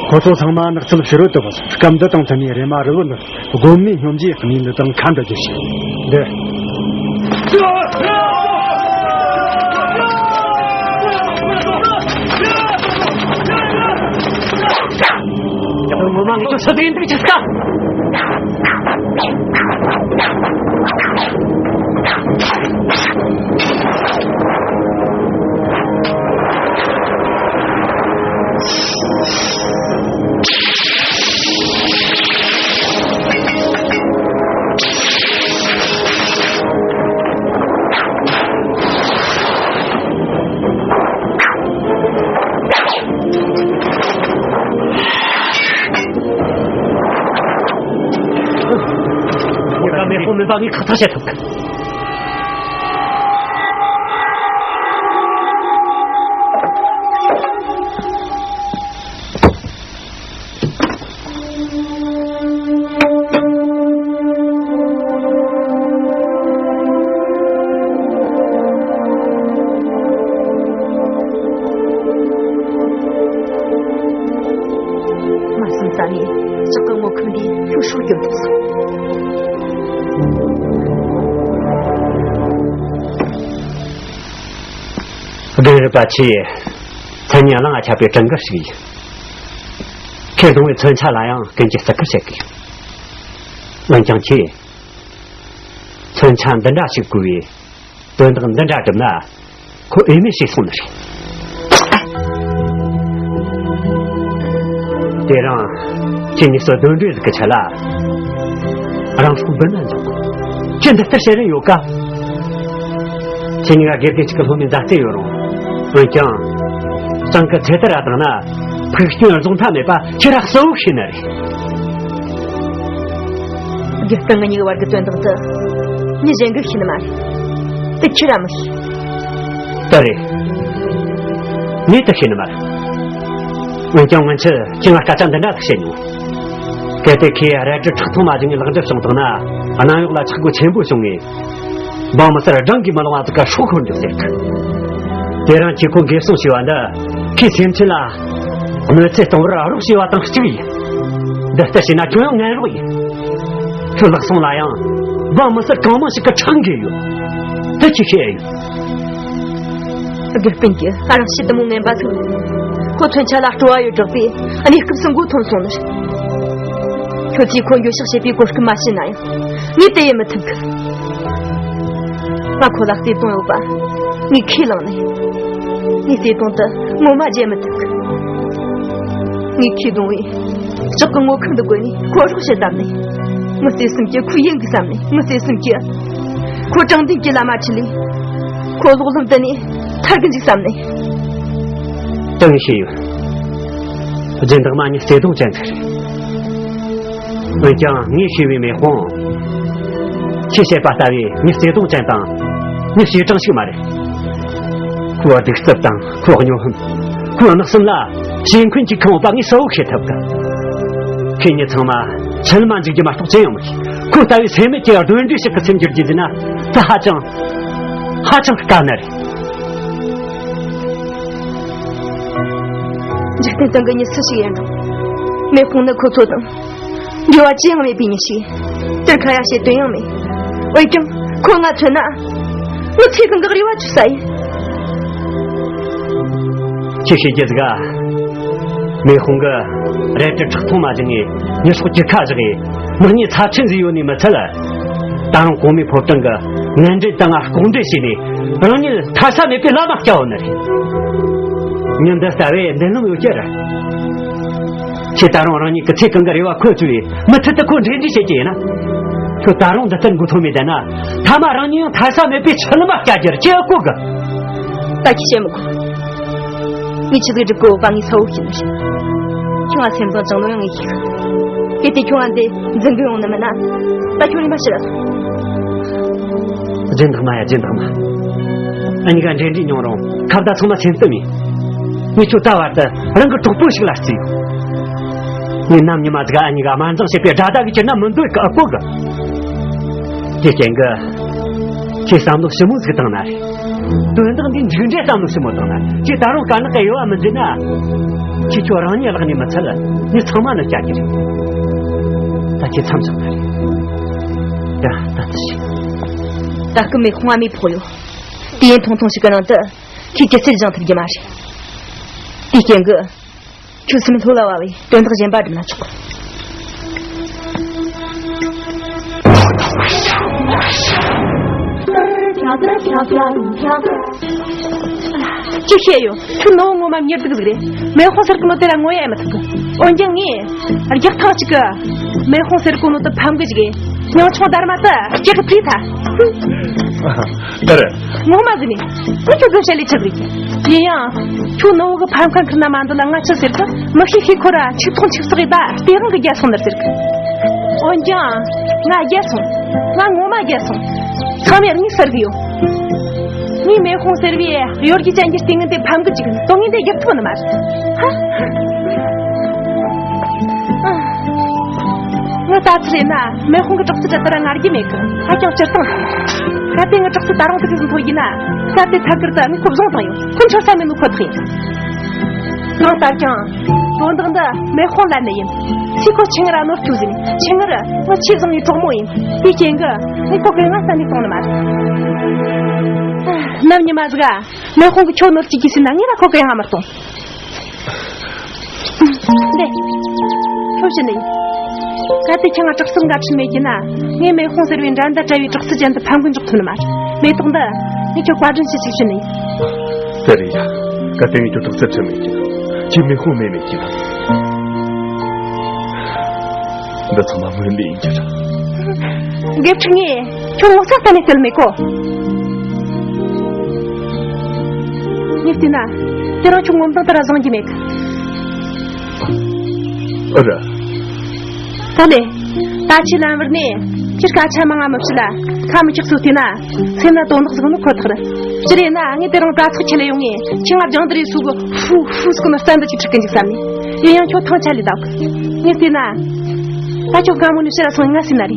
ཁོ་ཚོ་ཚང་མ་ནགས་ཚལ་ཕྱི་རོལ་དུ་བུད་སོང་། སྐབས་འདི་དང་མཐུན་ནས་རེ་མ་རི་བོ་འདི་དགོན་མེད་སྙོམས་རྗེས་གནས་འདི་དང་ཁ་འབྲལ་རྒྱུ་ཞིག་འདི། ངོ་མ་ངེད་ཚོ་སུ་དེ་ཡིན་འདུག་ཅི་སྐད། ངེད་ཀ་མེ་ཧོང་མིན་པ་ངས་ཁག་ཐེག་བྱེད་ཐུབ་གི། མ་སུམ་ས་ནས་ལྕགས་ཀྱི་སྔོ་ཁུམ་འདིས་ལྷོད་ཤོག་རྒྱུ་འདུག་སོང་། རྒན་རབས་པ་ཁྱེད། མཚན་སྙན་གླིང་ང་ཁྱབ་པའི་གྲངས་ཀ་ཞིག་ཡིན། ཁྱེད་གདོང་བའི་མཚོན་ཆ་ལ་ཡང་ཀུན་གྱིས་བརྩི་བཀུར་བྱེད་ཀྱི་ཡོད། འོན་ཀྱང་ཁྱེད། མཚོན་ཆ་འདི་འདྲ་ཞིག་བཀོལ་བའི་དོན་དག་འདི་འདྲ་བསྒྲུབས་ན། ཁོ་འོས་མེད་ཞིག་སོང་ནི་རེད། དེ་རིང་ཁྱེད་གཉིས་སུ་གདོན་འདྲེ་ཟིག་གི་ཆེད་ལ་རང་སྲོག་འབུལ་ན་འདོད། ཁྱེད་འདི་ལྟར་བྱེད་རིན་ཡོད་ཀ། ཁྱེད་གཉིས་ཀ་དགེ་རྒན་གཅིག་གི་སློབ་མའི་མཛའ་བརྩེ་ཡོད་རུང་། འོན་ཀྱང་། གཙང་གི་ཚེ་ཐར་ར་དང་ན་ཕུགས་སྐྱོན་རྫོགས་མཐའ་མེད་པ་ཁྱེད་ར་གསལ་བོ་ཤེས་ནི་རེད། དགེ་རྒན་ངེད་གཉིས་ཀྱི་བར་གྱི་དོན་དག་འདི་མི་གཞན་གྱིས་ཤེས་ནི་མ་རེད། དེ་ཁྱེད་ར་མི་ཤེས། དེ་རེད། ངས་དེ་ཤེས་ནི་མ་རེད། འོན་ཀྱང་སྔོན་ཆད་ཁྱེད་ང་སྐད་ཆ་འདི་འདྲ་ཟིག་བཤད་མྱོང་། གལ་ཏེ་ཁྱེད་རལ་གྲི་ཁྲག་འཐུང་མ་བྱུང་ངས་ལེགས་འགྲུབ་བྱུང་བཏང་ན། གནམ་འོག་ལ་ཆག་སྒོ་ཆེན་པོ་བྱུང་ངས། འབངས་མི་སེར་བགྲང་གིས་མི་ལང་བ་ཟིག་ག་སྲོག་ཤོར་འགྲོ་ཟེར་གི། དེ་རིང་ཁྱེད་ཁོ་འགེབས་སྲུང་བྱས་པ་འདི་ཁོའི་སེམས་ཅན་ལ་གནོད་འཚེ་གཏོང་བར་རོགས་བྱས་པ་དང་གཅིག་ཡིན། འདི་ལྟར་བྱས་ན་ཁྱོད་ཡང་ངན་རོགས་ཡིན། ཁྱོད་ལག་ཟུང་ལ་ཡང་འབངས་མི་སེར་གང་མང་ཞིག་གི་ཁྲག་འགེལ་ཡོད། དེ་ཁྱོས་ཤེས་ཡོད། དགེ་སྤུན་གྱིས་རང་ཤི་དུ་མོ་ངན་པ་ཐུག་ཁོ་མཚོན་ཆ་ལ་སྤྲོ་བ་ཡོད་དྲགས་པས་གནས་སྐབས་སུ་མགོ་འཐོམས་སོང་ནི་རེད། ཁྱོད་ཚོས་ཁོ་འགྱོད་བཤགས་བྱེད་པའི་གོ་སྐབས་མ་བྱིན་ན་ཡང་ངས་དེ་ཡེ་མི་ཐུབ་གི། ང་ཁོ་ལ་བརྩེ་དུང་ཡོད་པ་ངས་ཁས་བླངས་ནས། ངས་བརྩེ་དུང་དེ་ངོ་མ་བརྗེད་མི་ཐུབ་གི། ངས་ཁོའི་གདུང་བའི་ལྕགས་ཀྱི་སྔོ་ཁུམ་དུ་བཀོལ་ནས་ཁོ་རོགས་བྱེད་བཏབ་ནས། མི་ཚེ་གསུམ་གྱི་ཁོའི་ཡིན་གི་བསམ་ནས། མི་ཚེ་གསུམ་གྱི་ཁོ་དྲང་བདེན་གྱི་ལམ་མ་ཁྲིད་ལས། ཁོ་ལོག་ལམ་དེ་ནས་ཐར་གི་འཇུག་བསམ་ནས། དེ་ངས་ཤེས་ཡོད། སྦྱིན་བདག་མ་ངའི་བརྩེ་དུང་ཅན་ཟིག་རེད། འོན་ཀྱང་ངས་ཤེས་པའི་མེ་དཔུང་། ཁྱེད་བཤད་པ་ལྟ་བུའི་མི་བརྩེ་དུང་ཅན་དང་མི་ཞེ་དྲག་ཞིག་མ་རེད། ཁོའི་གདུག་རྩུབ་དང་ཁོའི་སྨྱོ་ཧམ། ཁོའི་ནགས་གསུམ་ལ་ཞེན་ཁུན་གྱིས་ཁེངས་པ་ངས་གསལ་བོ་ཤེས་ཐུབ་གི། ཁྱེད་གཉིས་ཚང་མ་ཆད་མ་འཇུག་རྒྱུ་མ་གཏོགས་ཅི་ཡང་མི་ཤེས། ཁོ་ལྟ་བུའི་སེམས་མེད་ཀྱི་གདོན་འདྲེ་ཞིག་གི་སེམས་འགྱུར་རྒྱུ་ཟེར་ན་དེ་ཧ་ཅང་ཧ་ཅང་དཀའ་ནི་རེད། འཇིག་རྟེན་སྟེང་གི་མྱི་སུ་ཞིག་ཡིན་རུང་། མེ་དཔུང་ནི་ཁོ་ཚོ་དང་འབྲེལ་བ་ཅི་ཡང་མེད་པའི་མྱི་ཞིག་དེར་ཁ་ཡ་བྱེད་དོན་ཡང་མེད། འོན་ཀྱང་ཁོ་ང་མཚོན་ན། ངའི་ཚེ་གང་གི་རེ་བ་བཅོལ་ས་ཡིན། ཁྱེད་ཤེས་རྒྱུ་ཟིག་ག། མེ་དཔུང་གིས་རལ་གྲི་ཁྲག་འཐུང་མ་བྱུང་ངས་མྱི་སྲོག་གི་ཁ་བཞག་གིས་ནག་ཉེས་ཚབས་ཆེན་བཟོས་ཡོད་ནི་མི་ཚད། ད་རུང་གོང་མའི་ཕོ་བྲང་གི་ངན་འབྲེལ་དང་ལྐོག་འབྲེལ་བྱས་ནས་རང་ཉིད་ཐར་ས་མེད་པའི་ལམ་མ་བསྐྱལ་བ་ནི་རེད། ཉིན་འདི་ལྟ་བས་མདུན་ལམ་ཡོད་ཀྱི་རེད། ཁྱེད་ད་རུང་རང་ཉིད་ཀྱི་ཚེ་གང་གི་རེ་བ་ཁོ་ཚོས་མུ་མཐུད་དུ་ཁོ་འབྲེལ་འདྲིས་བྱེད་ཀྱི་ཡིན་ན། ཁྱོད་ད་རུང་འདི་ལྟར་མགོ་ཐོན་མེད་བསྡད་ན། ཐ་མ་རང་ཉིད་ཡང་ཐར་ས་མེད་པའི་ཆུ་ལམ་མ་བསྐྱལ་རྒྱུར་ཅི་ཡང་གོ་གི། ད་ཁྱེད་བཤད་མི་དགོས། ངས་ཆི་ཟིག་སྒྲུབ་དགོས་པ་ངའི་ས་བོ་ཤེས་ནི་རེད། ཁྱོད་ང་སེམས་དང་བཅངས་ནོ་ཡང་ངས་ཤེས་གི། གལ་ཏེ་ཁྱོད་ང་འདི་འཛིན་གི་ཡོང་ནི་མིན་ན། ད་ཁྱོད་རིམ་པ་ཕྱིར་ར་སོང་། སྦྱིན་བདག་མ་ཡ། སྦྱིན་བདག་མ། ཨ་ཉི་ག་འབྲེལ་འདྲིས་མྱོང་རུང་ཁ་བརྡ་ཚང་མ་སེམས་གཏམ་ཡིན། ངས་ཁྱོད་ད་བར་དུ་རང་གི་གྲོགས་པོ་ཞིག་ལ་བརྩིས་ཡོད། ངས་ནམ་ཉི་མ་ཟིག་ཨ་ཉི་ག་དམར་འཛིང་བྱེད་པའི་དགྲ་ཟླ་གི་ཁྱེར་ན་མི་འདོད་གི་ཨ་ཀོ་གི། དེ་རྐྱེན་གི། ཁྱེད་བསམ་བློ་ཞིབ་མོ་ཟིག་བཏང་ན་རེད། དོན་དག་འདི་མཇུག་འབྲས་བསམ་བློ་ཞིབ་མོ་བཏང་ན། ཁྱེད་ད་རུང་དཀར་ནག་གི་དབྱེ་བ་མི་འབྱེད་ན། ཁྱེད་ཁྱོད་རང་ཉིད་ལག་ནས་མི་ཚད། ངས་ཚང་མ་ནི་བསྐྱལ་གྱི་རེད། ད་ཁྱེད་མཚམས་བཞག་ན་རེད། ཡ། ད་ལྟ་ཞིག་ད་སྐུ་མེ་ཁོང་ང་མེ་ཕོག་ཡོད། དུས་ཡུན་ཐུང་ཐུང་ཞིག་གི་ནང་དུ་ཁྱེད་སྒྱུ་རྩལ་སྦྱང་ཐུབ་རྒྱུ་མ་རེད། དེའི་རྐྱེན་གྱིས། ཁྱོད་སེམས་ལྷོད་ལ་བབས་པས་དོན་དག་གཞན་པ་སྒྲུབ་ན་ཆོག། ཅི་བཤད་ཡོད། ཁྱོད་ནོ་ངོ་མ་མྱུར་སྡུག་ཟིག་རེད། མེ་དཔུང་ཟེར་གི་ནོ་དེ་ལ་ངོ་ཡ་མི་ཐུབ་གི། འོན་ཀྱང་ངས་རྒྱག་ཐག་ཅིག་གི། མེ་དཔུང་ཟེར་གོ་ནོ་དེ་ཕམ་གི་ཅིག་གི། མྱང་ཆུང་སྡར་མ་དེ་སྐྱེ་གི་ཕུད་ཐལ། ཨ་རེད། ངོ་མ་ཟིན་ནས་ཁྱོད་ཁྱོད་ཚོ་བཤད་ལས་ཆི་ཟིག་ཡིན་ཡང་། ཁྱོད་ནོ་བོ་གི་ཕམ་ཁ་འཁུར་ན་མ་འདོད་ལ་ང་ཆི་ཟེར་གི། མི་ཤེས་ཤེས་ཁོ་ར་ཆིག་ཐོང་ཆིག་སོག་ཡིན་ད་སྟེས་དབང་གི་རྒྱལ་སོང་ནར་ཟེར་གི། འོན་ཀྱང་ང་རྒྱལ་སོང་། ང་ངོ་མ་རྒྱལ་སོང་། ཚང་མས་ངས་ཟེར་གི་ཡོད། ངའི་མེ་དཔུང་ཟེར་བའི་གཡོ་སྒྱུ་ཅན་གྱི་ལྟས་ངན་དེ་ཕམ་གི་ཅིག་དོན་ངན་དེ་རྒྱབ་ཐུབ་ནི་མ་རེད། ཧ། ངི་ད་ཚེ་རེད་ན་མེ་དཔུང་གི་དྲག་རྩལ་དེ་ལ་ང་རྒྱུས་མེད་གི། ཧ་ཅང་སྤྱིར་བཏང་། གལ་ཏེ་ངི་དྲག་རྩལ་ད་རུང་དེ་གི་ཟིན་ཐོ་ཡིན་ན། གལ་ཏེ་ཐད་ཀར་དུ་ངི་ཁོ་བཟུང་བཏང་ཡོད། ཁོ་འཆོར་ས་མེད་ནོ་ཁོ་ཐག་ཡིན། གང་ལྟར་ཀྱང་། དོན་དག་འདི་མེ་དཔུང་ལ་ནི་ཡིན། ཚིག་ཁོ་ཆེ་ངར་ནོར་སྐྱུག་ཟིན། ཆེ་ངར་ངི་ཆེས་བཟང་བའི་གྲོགས་མོ་ཡིན། དེའི་རྐྱེན་གི་ངི་ཁོ་གི་ང་གཏན་ནས་གཏོང་ནི་མ་རེད། ནམ་ཉི་མ་ཟིག་ག་མེ་དཔུང་གི་ཁྱོད་ནོར་གཅིག་གིས་ཟིན་ན་ངས་ལ་ཁོ་གི་ཡང་མ་གཏོང་། འདི། ཁྱོད་ཕྱིན་ནས། གལ་ཏེ་ཁྱེད་ང་དྲག་རྩལ་འགའ་འཁྲིད་མེད་ཀྱི་ན། ངས་མེ་དཔུང་ཟེར་བའི་འགྲན་ཟླ་བྲལ་བའི་དྲག་རྩལ་ཅན་དུ་ཕམ་གི་འཇོག་ཐུབ་ནི་མ་རེད། མེ་ཏོག་འདི། ངས་ཁྱོད་བཀའ་དྲིན་ཆེ་ཞིག་ཕྱིན་ནས། དེ་རེད་ཡ། གལ་ཏེ་ངས་ཁྱོད་དྲག་རྩལ་ཁྲིད་མེད་ཀྱི་ན། ཁྱེད་མེ་དཔུང་མེད་མེད་ཀྱི་ན། འདི་ཚང་མ་སྨོན་འདི་ཡིན་གྱི་རེད། དགེ་ཕྲུག་ངས་ཁྱོད་ངོ་ཚ་གཏན་ནས་སྟེར་མེད་གོ། ངས་བལྟས་ན་དེ་རིང་ཁྱོད་ངོ་མདངས་ལྟར་བཟང་གི་མེད་གི། ཨ་ར། ད་ལེ། ད་ཁྱེད་ལམ་བར་ནས་ཁྱེད་སྐད་ཆ་མང་ང་མི་བཤད་ལ་ཁ་མི་ཆག་སོ་བལྟས་ན་སེམས་ན་དོན་དག་ཟིག་ནི་ཁོ་ཐག་རེད། ཅི་རེད་ན་ངས་དེ་རིང་གྲྭ་ཚོགས་ཁྱེད་ལ་ཡོང་ངས་ཁྱེད་ང་སྦྱང་དེ་རེད་སུ་གི་ཧུ་ཧུ་སུ་གི་ནི་རྩ་འདི་ཅིག་ཁྲིད་གི་འཇུག་བསམ་ནས། ཡིན་ཡང་ཁྱོད་ཐང་ཆད་ལས་བདག་གི། ངས་བལྟས་ན། ད་ཁྱོད་དགའ་མོ་ནས་ཕྱིར་ར་སོང་ང་སྲིད་ན་རེད།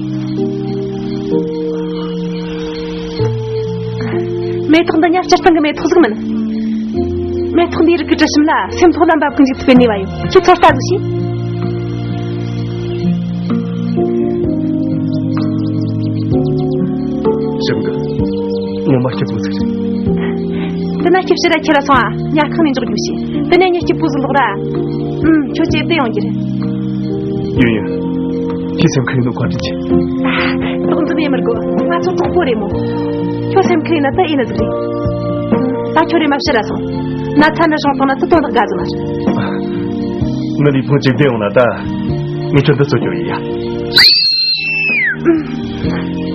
མེ་ཏོག་འདི་ཉག་སྤྱིར་བཏང་གི་མེ་ཏོག་ཟིག་མིན། མེ་ཏོག་འདིའི་རིགས་ཀྱི་དྲི་ཞིམ་ལ་སེམས་ཐོག་ལ་འབབ་གི་འཇུག་ཐུབ་པའི་ནུས་པ་ཡོད། ཁྱོད་ཚོར་ལྟ་ཟིག་བྱོས། ཞིམ་གི། ངོ་མ་སྐྱིད་པོ་ཟིག་རེད། འདི་ན་ཁྱེད་ཕྱིར་ར་ཁྱེར་ར་སོང་ཨ། ཉལ་ཁང་ནས་འཇོག་རྒྱུ་བྱོས། དེ་ནས་ངས་སྐྱིད་པོ་ཟིག་ལོག་ར། ཨུམ། ཁྱོད་ཅེས་བདེ་ཡོང་རྒྱུ་རེད། ཡིན་ཡིན། ཁྱེད་སེམས་ཁུར་ཡིན་ནོ་བཀའ་དྲིན་ཆེ། དོགས་འཛིན་ཡེ་མི་དགོས། ང་ཚོ་གྲོགས་པོ་རེད་མོ། ཁྱོད་སེམས་ཁུར་ཡིན་ན་ད་ཡིན་ན་ཟིག་རེད། ད་ཁྱོད་རེ་མ་ཕྱིར་ར་སོང་། ན་ཚ་འདྲ་བྱུང་བཏང་ན་ད་དོན་དག་དགའ་ཟིག་མ་རེད། ནི་ལུས་ཕུང་ཅིག་བདེ་ཡོང་ན་ད། ངས་ཁྱོད་འདི་གཙོ་རྒྱུ་ཡིན་ཡ།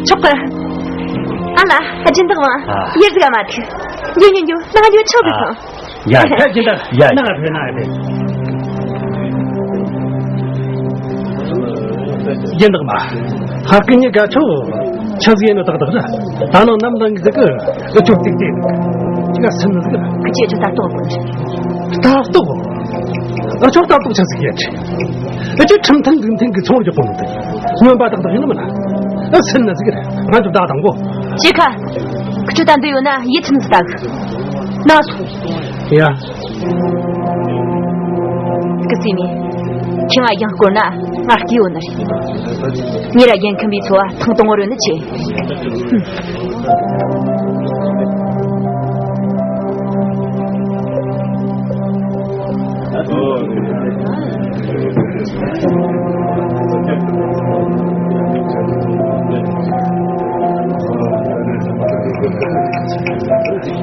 ཆོག་གི། ཨ་མ། སྦྱིན་བདག་མ། ཨ། ཡེ་ཟིག་ག་མ་ཐུག་འགྱོ་འགྱོ་འགྱོ། ནང་འགྱོ་ཆོག་གི་སོང་། ཡ་ཡ། སྦྱིན་བདག་ཡ། ནང་ཕེབས་ནང་ཕེབས། སྦྱིན་བདག་མ། ཧ་ཀི་ཉི་ག་ཆོ། ཆ་ཟིག་ཡིན་ནོ་ཏག་ཏག་རེད། ད་ནང་ནམ་ལངས་གི་ཟིག་གི། ཨ་ཅོ་ཏིག་ཏིག་ང་སེམས་ནི་ཟིག་གི། ཁི་ཅི་ཨ་ཅོ་ལྟ་རྟོག་དགོས། ལྟ་རྟོག་ཨ་ཅོ་ལྟ་རྟོག་ཆ་ཟིག་ཡིན། ཨ་ཅོ་ཁྲིམས་མཐུན་ལུགས་མཐུན་གི་ཚོང་རྒྱག་གོ་ནོ་དེ། སྨྱོན་པ་ཏག་ཏག་ཡིན་ནི་མིན་ན། ཨ་སེམས་ནི་ཟིག་གི། ང་ཚོ་བདག་དང་གོ། ཅི་ཁ། ཁི་ཅི་ད་འདི་ཡོད་ན་ཡིད་ཚིམ་ཟིག་ལྟ་གི། ན་སོང་། ཡ། སྐུ་སྲིད་ནས། ཁྱེད་ང་ཡང་བསྐོར་ན་ང་སྐྱིད་ཡོད་ནི་རེད། ཉེ་ར་རྒན་ཁམ་པའི་འཚོ་བ་ཐང་དང་ངོ་རེ་ནི་ཆེ།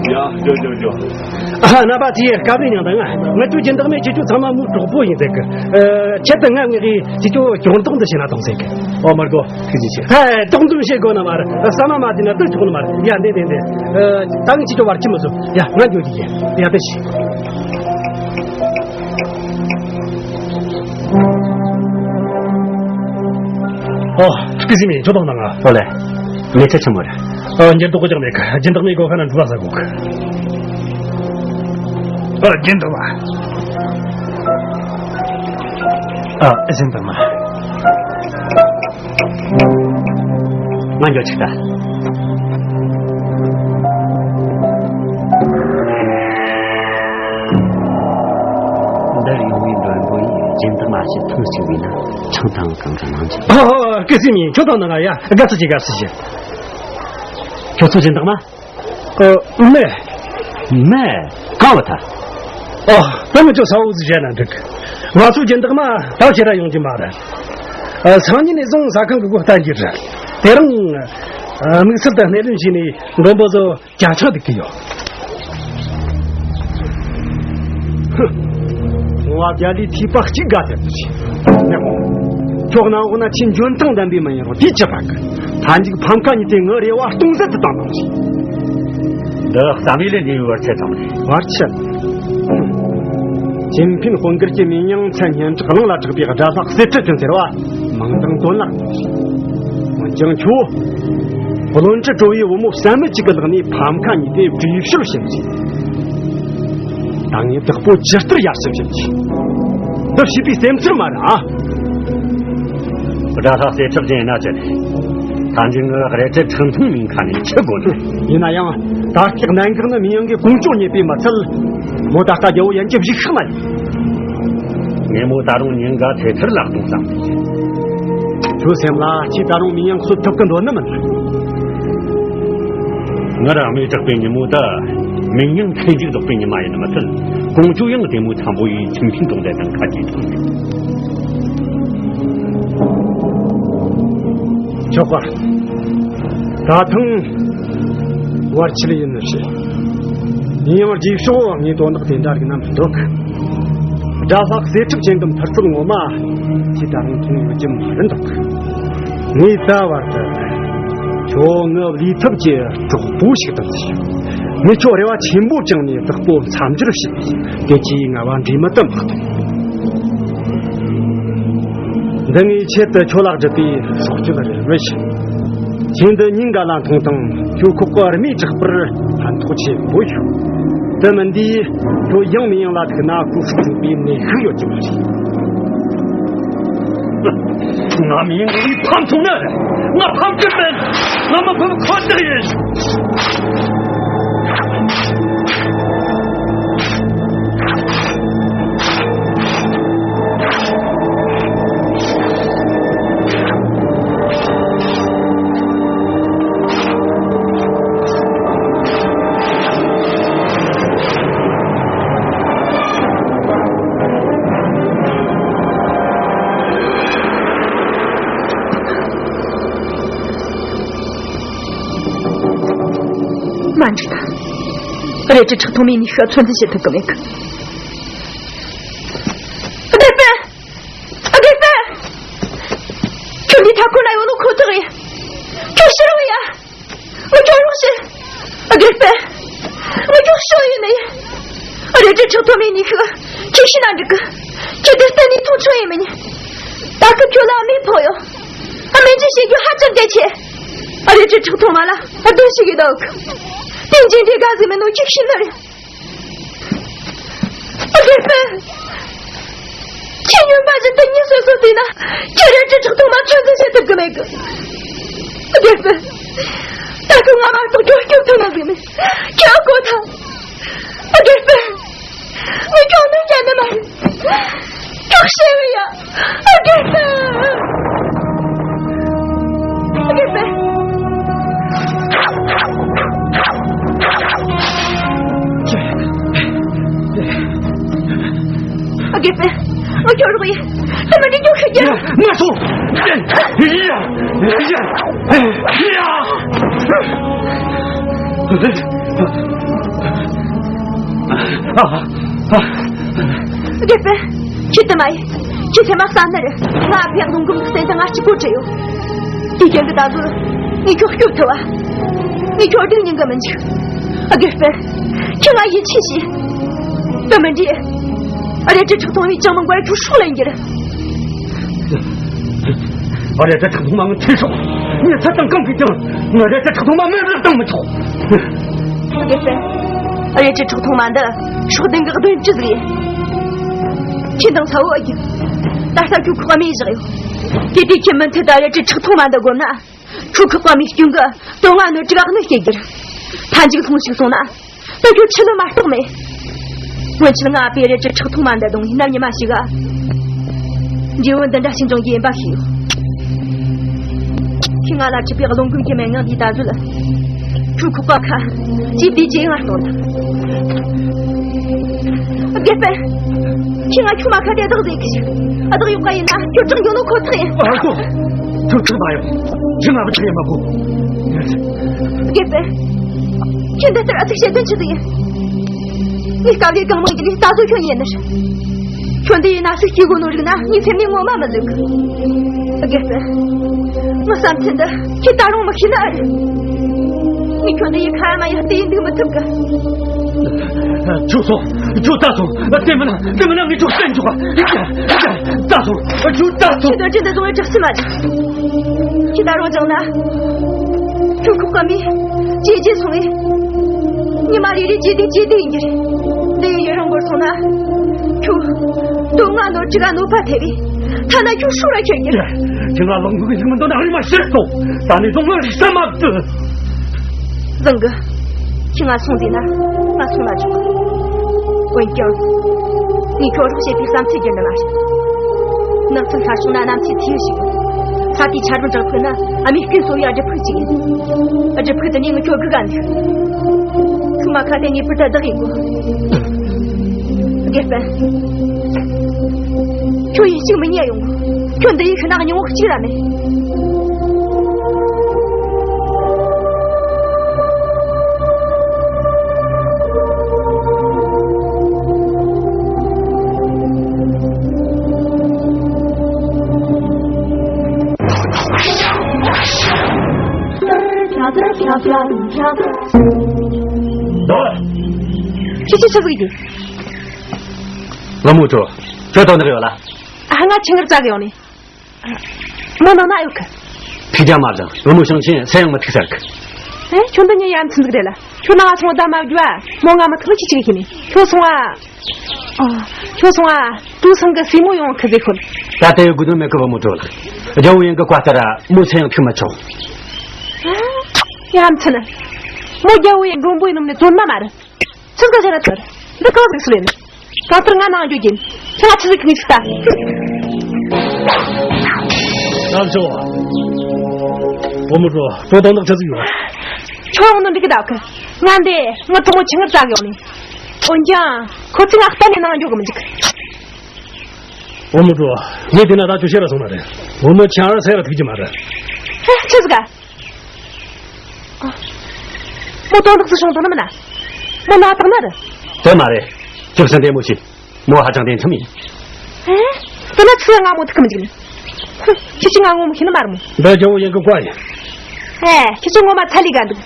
ཡ། འགྱོ་འགྱོ་འགྱོ། ཨ། རྣམ་པ་ཚོས་སྐབས་རེ་མྱང་དང་། ང་ཚོའི་སྦྱིན་བདག་མས་ཁྱེད་ཚོ་ཚང་མ་མོའི་གྲོགས་པོ་ཡིན་ཟེར་གི། ཨ། ཆེད་དུ་ང་ངེད་ཀྱིས་ཁྱེད་ཚོ་སྐྱོན་འདོགས་འདི་བྱས་ན་དང་ཟེར་གི། ཨོ་མར་གོ། ཐུགས་རྗེ་ཆེ། ཨ། དོགས་འདུམ་བྱེད་དགོས་ན་མ་རེད། ས་མ་མ་དེ་ན་དུ་ཆོག་ནི་མ་རེད། ཡ། འདི་འདི་འདི། ཨ། ད་ངས་ཁྱེད་ཚོ་བར་ཁྱི་མི་བཟོ། ཡ། ང་འགྱོ་རྒྱུ་ཡིན། ཡ། དེ་ཤི། ཨོ། སྐུ་ཞབས་མི་ཁྱོད་དང་ང་། ཨོ་ལེ། མི་ཚེ་ཆེན་མོ་རེད། ཨོ། འགྱུར་ལྡོག་ཅང་མེད་གི། སྦྱིན་བདག་མའི་སྒོ་ཁ་ན་འགྲུལ་བ་ཟ་གོ་གི། ཨོ། སྦྱིན་བདག་མ། ཨ། སྦྱིན་བདག་མ། ང་འགྱོ་ཆིག་ད། འདིར་ཡོང་བའི་མགྲོན་པོ་ཡིས་སྦྱིན་བདག་མ་ཞིག་མཐོང་ཞིག་བས་ན་ཆང་དང་གང་ག་གནང་རྒྱུ། ཨོ། སྐུ་ཞབས་མི་ཁྱོད་དང་ང་ཡ། དགའ་བསུ་ཆེ། དགའ་བསུ་ཆེ། ཁྱོད་ཚོ་སྦྱིན་བདག་མ། ཨོ། མེད། མེད། གང་བ་ད། ཨོ། ད་མི་ཚོ་ས་འོག་ཟིག་བྱས་ན་འགྲིག། ང་ཚོ་སྦྱིན་བདག་མ་ད་ཁྱེད་ར་ཡོང་རྒྱུ་མ་རེད། ཨ། སང་ཉིན་ནས་བཟུང་ཟ་ཁང་གི་སྒོ་གཏན་འཁེལ་རེད། དེ་རིང་། ཨ། དམིགས་བསལ་དུ་སྣེ་ལེན་བྱས་ནས་མགྲོན་པོ་ཚོ་ཇ་ཆང་སྒྲིག་གི་ཡོད། ཧུ། ཁོང་བ་རྒྱ་ལིའི་ཐིགས་པ་གཅིག་དགའ་ཟེར་དུ་ཆེ། ནས་ཁོང་། ཁྱོད་ནང་འོག་ན་ཆེས་འཇོན་ཐང་ལྡན་པའི་མི་ཡིན་རུང་དེའི་ཆད་པ་གི། མཐའ་མཇུག་ཕམ་ཁ་ཉིད་དེ་ངའི་རེ་བ་སྟོང་ཟད་དུ་བཏང་བཏང་ཞིག། འདི་བསམ་ཡུལ་ལས་འདས་པའི་བར་ཆད་ཙམ་རེད། བར་ཆད། ཧུ། ཅིན་ཕིན་དཔོན་སྒར་གྱི་མི་ཉང་ཚན་སྙན་གྲགས་གླིང་ལ་གྲགས་པའི་དགྲ་ལྷ་གསེར་ཁྲི་ཅན་ཟེར་བ་མིང་དང་དོན་ལ། འོན་ཀྱང་ཁྱོད། བློན་ཁྲི་ཀྲོ་ཡི་བུ་མོ་བསམ་མེད་ཅིག་གི་ལག་ནས་ཕམ་ཁ་ཉིད་དེ་བྲོས་བྱོལ་ཕྱིན་ཅིང་། ད་ངས་བདག་པོ་ཇི་ལྟར་ཡར་ཞུ་བྱེད་ཀྱི། འདི་བྱིས་པའི་སེམས་ཚོར་མ་རེད་ཨ། དགྲ་ལྷ་གསེར་ཁྲི་ཅན་ཡིན་ན་ཅི་རེད། ད་འཇིག་ངི་རེ་ཅི་ཁྲི་མཐོང་མིན་ཁ་ནས་ཁྱི་དགོས་ནི། ཡིན་ན་ཡང་ད་སྐྱག་གནད་འགག་ནི་མི་ཡང་གི་ཀོང་ཇོ་རྙེད་པས་མ་ཚད། མོ་ད་ལྟ་རྒྱལ་བོ་ཡན་གྱི་བཞུགས་ཤག་ན་ཡིན། ངས་མོ་ད་རུང་ཉིན་འགའ་ཐེ་ཐར་ལ་གཏོང་བསམ། ཁྱོད་སེམས་ལ་ཁྱེད་ད་རུང་མི་ཡང་གསོད་ཐུབ་གི་འདོད་ནི་མིན། ང་རང་མི་དྲག་པའི་ཉིན་མོ་ད་མི་ཡང་ཚེ་མཇུག་རྫོགས་པའི་ཉི་མ་ཡིན་ནི་མ་ཚད། ཀོང་ཇོ་ཡང་བདེ་མོ་འཚམ་པོ་ཡིས་ཁྱིམ་མཁན་གྲོང་རྡལ་དང་ཁ་གྱེས་ཐུབ། ཆོག་ག། ད་ཐེངས་བར་ཆད་ཡིན་ནི་རེད། ཡིན་ཡང་རྗེས་ཕྱོགས་ངས་དོན་དག་དེ་འདྲ་རིག་ན་མི་འདུག། དགྲ་ལྷ་གསེར་ཁྲི་ཅན་གྱི་མཐུ་རྩལ་ངོ་མ་ཁྱེད་ད་རུང་མཐོང་ཡོད་ཀྱི་མ་རེད་འདུག། ངས་ད་བར་དུ་ཁྱོད་ངའི་ལས་ཐབས་ཀྱི་གྲོགས་པོ་ཞིག་དང་བརྩིས་ཡོད། ངས་ཁྱོད་རེ་བ་ཆེན་པོ་བཅངས་ནས་བདག་པོ་མཚམས་སྦྱོར་བྱས། དེ་གྱིས་ང་བ་འདྲེས་མི་དུ་མ་ཐོང་། འདི་ངའི་ཆེད་དུ་ཁྱོད་ལ་བསྒྲུབས་པའི་སྲོག་གཅོད་རེད་མི་ཤེས། ཁྱེད་འདི་ཉིན་འགའ་ལ་མཐོང་དང་ཁྱོད་ཁོག་གི་རྨས་དྲག་པར་ཕན་ཐོགས་ཆེན་པོ་ཡོད། དེ་མིན་དུས་ཁྱོད་ཡང་མི་ཡང་ལ་ཐུག་ན་ཁོ་ཤུགས་ཆུང་པའི་ནད་ཤུགས་ཡོད་ཀྱི་མ་རེད། ང་མི་ཡང་ངའི་ཕམ་ཐུང་ནི་རེད། ང་ཕམ་གྱི་མེད། ང་མི་ཕམ་ཁོ་ཐག་ཡིན། མ་འགྲིག་ད། རལ་གྲི་ཁྲག་འཐུང་མའི་ནུས་ཤུགས་ཚོད་འཛིན་བྱེད་ཐུབ་ཀྱི་མེད་གི། དགེ་སྤུན། དགེ་སྤུན། ཁྱོད་འདི་ཐབ་ཁུང་ན་ཡོད་ནོ་ཁོ་ཐག་ཡིན། ཁྱོད་ཕྱིར་རོགས་ཡ། ངུ་ཅོག་རོགས་ཞེས། དགེ་སྤུན། ངུ་ཅོག་ཤོ་ཡིན་ནི། རལ་གྲི་ཁྲག་འཐུང་མའི་ནུས་ཤུགས་ཁྱེད་ཤི་ན་འགྲིག་གི། ཁྱེད་དེ་གཏན་ནས་མཐོང་ཆུང་ཡིན་མིན། ད་སྐབས་ཁྱོད་ལ་རྨས་ཕོག་ཡོད། སྨན་བཅོས་བྱེད་རྒྱུ་ཧ་ཅང་གལ་ཆེ། རལ་གྲི་ཁྲག་འཐུང་མ་ལ་གདོན་ཞིག་གིས་བདག་གི། དེ་འཇིག་འདྲའི་དགའ་ཟིག་མིན་ནོ་ཁྱེད་ཤི་ནི་རེད། དགེ་སྤུན། ཁྱེད་སྨྱོན་པ་བཞིན་དུ་མྱི་སོ་སོ་བལྟས་ན་ཁྱེད་རལ་གྲི་ཁྲག་འཐུང་མ་ཚོད་འཛིན་བྱེད་ཐུབ་གི་མེད་གི། དགེ་སྤུན། ད་ཁོ་ང་མ་གཏོགས་ཁྱོད་སྐྱོབ་ཐུབ་ནི་ཟིག་མིན། ཁྱོད་གོ་ཐལ། དགེ་སྤུན། ངས་ཁྱོད་གནོད་སྐྱེལ་ནི་མ་རེད། ཁྱོད་ཤེས་བས་ཡ། ཨ། དགེ་སྤུན། དགེ་སྤུན། ཨ། དགེ་སྤུན། ངས་ཁྱོད་རོགས་ཡིན། ད་མི་འདྲི་རྒྱུ་ཤི་རྒྱུ། ང་སོང་། ཡ། ཡ། ཡ། ཡ། ཡ། ཡ། ཡ། ཨ། ཨ། དགེ་སྤུན། ཁྱེད་དུ་མ་ཡིན། ཁྱེད་ཚེ་མ་གསང་ནི་རེད། ང་ཨ་ཕའི་རླུང་འགུམ་གི་སེམས་དང་ང་གཅིག་པོ་བྲལ་ཡོད། དེའི་རྐྱེན་གྱིས་ད་གཟོད་ངས་ཁྱོད་སྐྱོབ་ཐུབ་བ། ངས་ཁྱོད་སྡུག་མྱོང་གི་མི་འཇུག། དགེ་སྤུན། ཁྱེད་ང་ཡིད་ཆེས་བྱེད། དེ་མིན་དུས། ཨ་རེ་ཅི་ཁྲག་འཐུང་བའི་ཅང་མི་འགོར་ཁྱོད་སྲོག་ལ་འགྱུར། ཨ་རེ་ཅི་ཁྲག་འཐུང་མ་ངས་ཐེ་ཆོག། ངས་ཚ་དང་གང་གིས་ཀྱང་ང་རེ་ཅི་ཁྲག་འཐུང་མ་མེད་པར་བཏང་མི་ཆོག། དགེ་སྤུན། ཨ་རེ་ཅི་ཁྲག་འཐུང་མ་འདི་སྲོག་ལྡན་གྱི་གདོན་ཅི་ཟིག་ཡིན། ཁྱེད་དང་ཚ་བོ་ཨ་རྒྱུ། ད་ལྟ་ཁྱོད་ཁོག་མེད་བཞག་ཡོད། དེ་དུས་ཁྱེད་མུ་མཐུད་དུ་ཨ་རེ་ཅི་ཁྲག་འཐུང་མ་འདི་དགོས་ན། ཁྱོད་ཁོག་པ་མིག་སྐྱོན་གྱི་དོན་ལྔ་སྣོད་དྲུག་ག་གནོད་སྐྱེལ་རྒྱུར། མཐའ་མཇུག་ལྷུང་ཞིག་སོང་ན། ད་ཁྱོད་ཆི་ལུ་མ་གཏོགས་མེད། སྔོན་ཆད་ང་ཨ་ཕས་རེ་ཅི་ཁྲག་འཐུང་མ་འདི་བརྡུངས་ནས་ནམ་ཉི་མ་ཞིག་ག་འབྲས་བུ་འདི་འདྲ་ཞིག་འབྱུང་རྒྱུ་ཡིན་པ་ཤེས་ཡོད། ཁྱེད་ང་ལ་འཁྲིད་པའི་རླུང་འགུམ་གྱི་མན་ངག་འདིས་ད་གཟོད། ཁྱོད་ཁོག་པ་ཁ་ཅིག་བདེ་ཅིག་ང་གཏོང་ཐུབ། དགེ་སྤུན། ཁྱེད་ང་ཁྱོད་མ་ཁ་དེ་བདག་ཟེར་གི་ཞིག་བདག་ཡོད་པ་ཡིན་ན་ཁྱོད་དྲག་ཡོད་ནོ་ཁོ་ཐག་ཡིན། ཨ་ཁོ། ཁྱོད་ཚུར་མ་ཡོང་། ཁྱོད་ང་བུ་ཆུ་ཡིན་མ་གོ། དགེ་སྤུན། ཁྱོད་འདི་ལྟར་ཨ་ཚུགས་བྱེད་དོན་ཆི་ཟིག་ཡིན། ངས་དཀའ་ལས་གང་མང་བརྒྱབ་ནས་ད་གཟོད་ཁྱོད་ཡིན་ནི་རེད། ཁྱོད་འདི་ཡིན་ན་སུས་སྐྱེ་དགོས་ནོ་རིག་ན་ངའི་སེམས་ནས་ངོ་མ་མི་ལུག། དགེ་སྤུན། ངའི་བསམ་ཚུལ་འདི་ཁྱེད་ད་རུང་མི་ཤེས་ནི་ཨེ་རེད། ངས་ཁྱོད་འདི་ཡི་ཁ་མ་ཡ་བལྟས་ཡིན་འདུག་མི་ཐུབ་གི། ཁྱོད་སོང་། ཁྱོད་ད་སོང་། དེ་མིན་ན་དེ་མིན་ན་ངས་ཁྱོད་བསད་འཇོག་ག། ད་སོང་། ཁྱོད་ད་སོང་། ཁྱེད་ད་ཅི་འདི་བཟུང་བའི་དྲག་སྲིད་མ་རེད། ཁྱེད་ད་རུང་བྱུང་ན། ཁྱོད་ཁོག་པ་མི་ཇེ་ཇེ་སོང་བས། ཉི་མ་རེ་རེ་ཇེ་བདེ་ཇེ་བདེ་ཡིན་གྱི་རེད། འདི་ཡི་ཡུན་རིང་པོར་སོང་ན། ཁྱོད་དོན་ལྔ་སྣོད་དྲུག་ག་གནོད་པ་ཐེབས་པས། ཐ་ན་ཁྱོད་སྲོག་ར་ཁྱེར་གྱི་རེད། ཁྱེད་ང་ལོག་འགུག་གི་ཞིག་མི་འདུག་ན་རིང་མ་ཤི་སོང་། ད་ནས་བཟུང་ངས་རིག་ས་མ་བཏུ། བཟང་གི། ཁྱེད་ང་སོང་ཟིན་ན་ང་སོང་ན་ཆོག། འོན་ཀྱང་། ངས་ཁྱོད་རོགས་བྱེད་པའི་བསམ་ཚུལ་བསྒྱུར་ནི་མ་རེད། ནགས་ཚལ་ཤར་ཕྱོགས་ན་གནམ་གཤིས་ཚ་ཡུལ་ཞིག་ཡོད། ས་དེའི་ཆར་པ་འཇག་ཕུག་ནི་ཨ་མའི་སྐུ་གསོ་བའི་སྒྲུབ་ཕུག་ཅིག་ཡིན། སྒྲུབ་ཕུག་དེ་ནས་ངས་ཁྱོད་སྒུག་ག་འདུག། ཁྱོད་མ་ཁ་གཏད་ངེས་པར་དུ་བདག་ཡིན་དགོས། དགེ་སྤུན། ཁྱོད་ཡིན་གཅིག་མིན་གཉིས་ཡོང་དགོས། ཁྱོད་འདི་ཡི་ཤི་ན་སྙིང་བོ་གཅིག་ར་མེད། ཁྱེད་ཆོས་ཆི་ཟིག་ཡིན། ལོ་མུ་ཀྲོ། ཁྱོད་དོན་དག་ཡོད་ལ། ཨ། ང་ཆུ་ངར་བཙལ་གི་ཡོང་ནི། མོ་ནང་ན་ཡོད་གི། ཐུགས་རྒྱལ་མ་བཞེངས། བུ་མོ་ཞིང་ཆེན་སེམས་ཡང་མི་ཐུག་ཟེར་གི། ཨེ། ཁྱོད་འདི་ཉིད་ཡ་མཚན་ཟིག་རེད་ལ། ཁྱོད་ནང་ང་སོང་བ་ད་མ་བརྒྱུད་བ། མོ་ང་མི་ཐུག་ལ་ཁྱི་ཆི་གི་ཁྱི་ནི། ཁྱོད་སོང་བ། ཨ། ཁྱོད་སོང་བ། ཏུའུ་སང་གི་སྲས་མོ་ཡོང་གི་ཟེར་ཁོ། ད་ལྟ་ཡོད་དགོས་དོན་མེད་གི། བུ་མོ་ཀྲོ་ལགས། རྒྱལ་བོ་ཡན་གི་བཀའ་ལྟར་མོ་སེམས་ཡང་ཐུག་མི་ཆོག། ཨ། ཡ་མཚན། མོ་རྒྱལ་བོ་ཡན་མགྲོན་པོ་ཡིན་ནམ་ནས་དོན་མ་མ་རེད། ཆི་ཟིག་བྱས་ན་ཐར། འདི་གང་ཟིག་སུ་ལེན། གང་ལྟར་ང་ནང་འགྱོ་གིན། ཁྱེད་ང་ཆི་ཟིག་གི་ངས་ཅིག་ལྟ། ལགས་སོ། བུ་མོ་ཀྲོ། ཁྱོད་དོན་དག་ཆི་ཟིག་ཡོད། ཁྱོད་ཡོང་ནི་འགྲིག་གི་འདུག་གི། ང་འདི་ངའི་གྲོགས་མོ་ཆུ་ངར་བཙལ་གི་ཡོང་ནི། འོན་ཀྱང་ཁོ་ཚོས་ང་གཏན་ནས་ནང་འགྱོ་གི་མི་འཇུག། བུ་མོ་ཀྲོ། ངས་བལྟས་ན་ད་ཁྱོད་ཤི་ར་སོང་ན་རེད། བུ་མོ་ཆུ་ངར་ཟེར་ར་ཐུག་གི་མ་རེད། ཧེ། ཆི་ཟིག་ག། ཨ། མོ་དོན་དག་ཅིག་བྱུང་དང་ནི་མིན་ན། མོ་ན་དང་ནི་རེད། དེ་མ་རེད། ཁྱོད་སེམས་བདེ་མོ་བྱོས། མོ་ཧ་ཅང་བདེ་མཚམས་ཡིན། ཨེ། དེ་ན་ཚུར་ང་མོ་ཐུག་གི་མི་འཇུག་ནི། ཧུ། ཁྱེད་ཀྱིས་ང་ངོ་མི་ཤེས་ནི་མ་རེད་མོ། འདི་རྒྱལ་བོ་ཡན་གི་བཀའ་ཡིན། ཨེ། ཁྱེད་ཚོ་ངོ་མ་ཚ་ལས་ག་འདུག།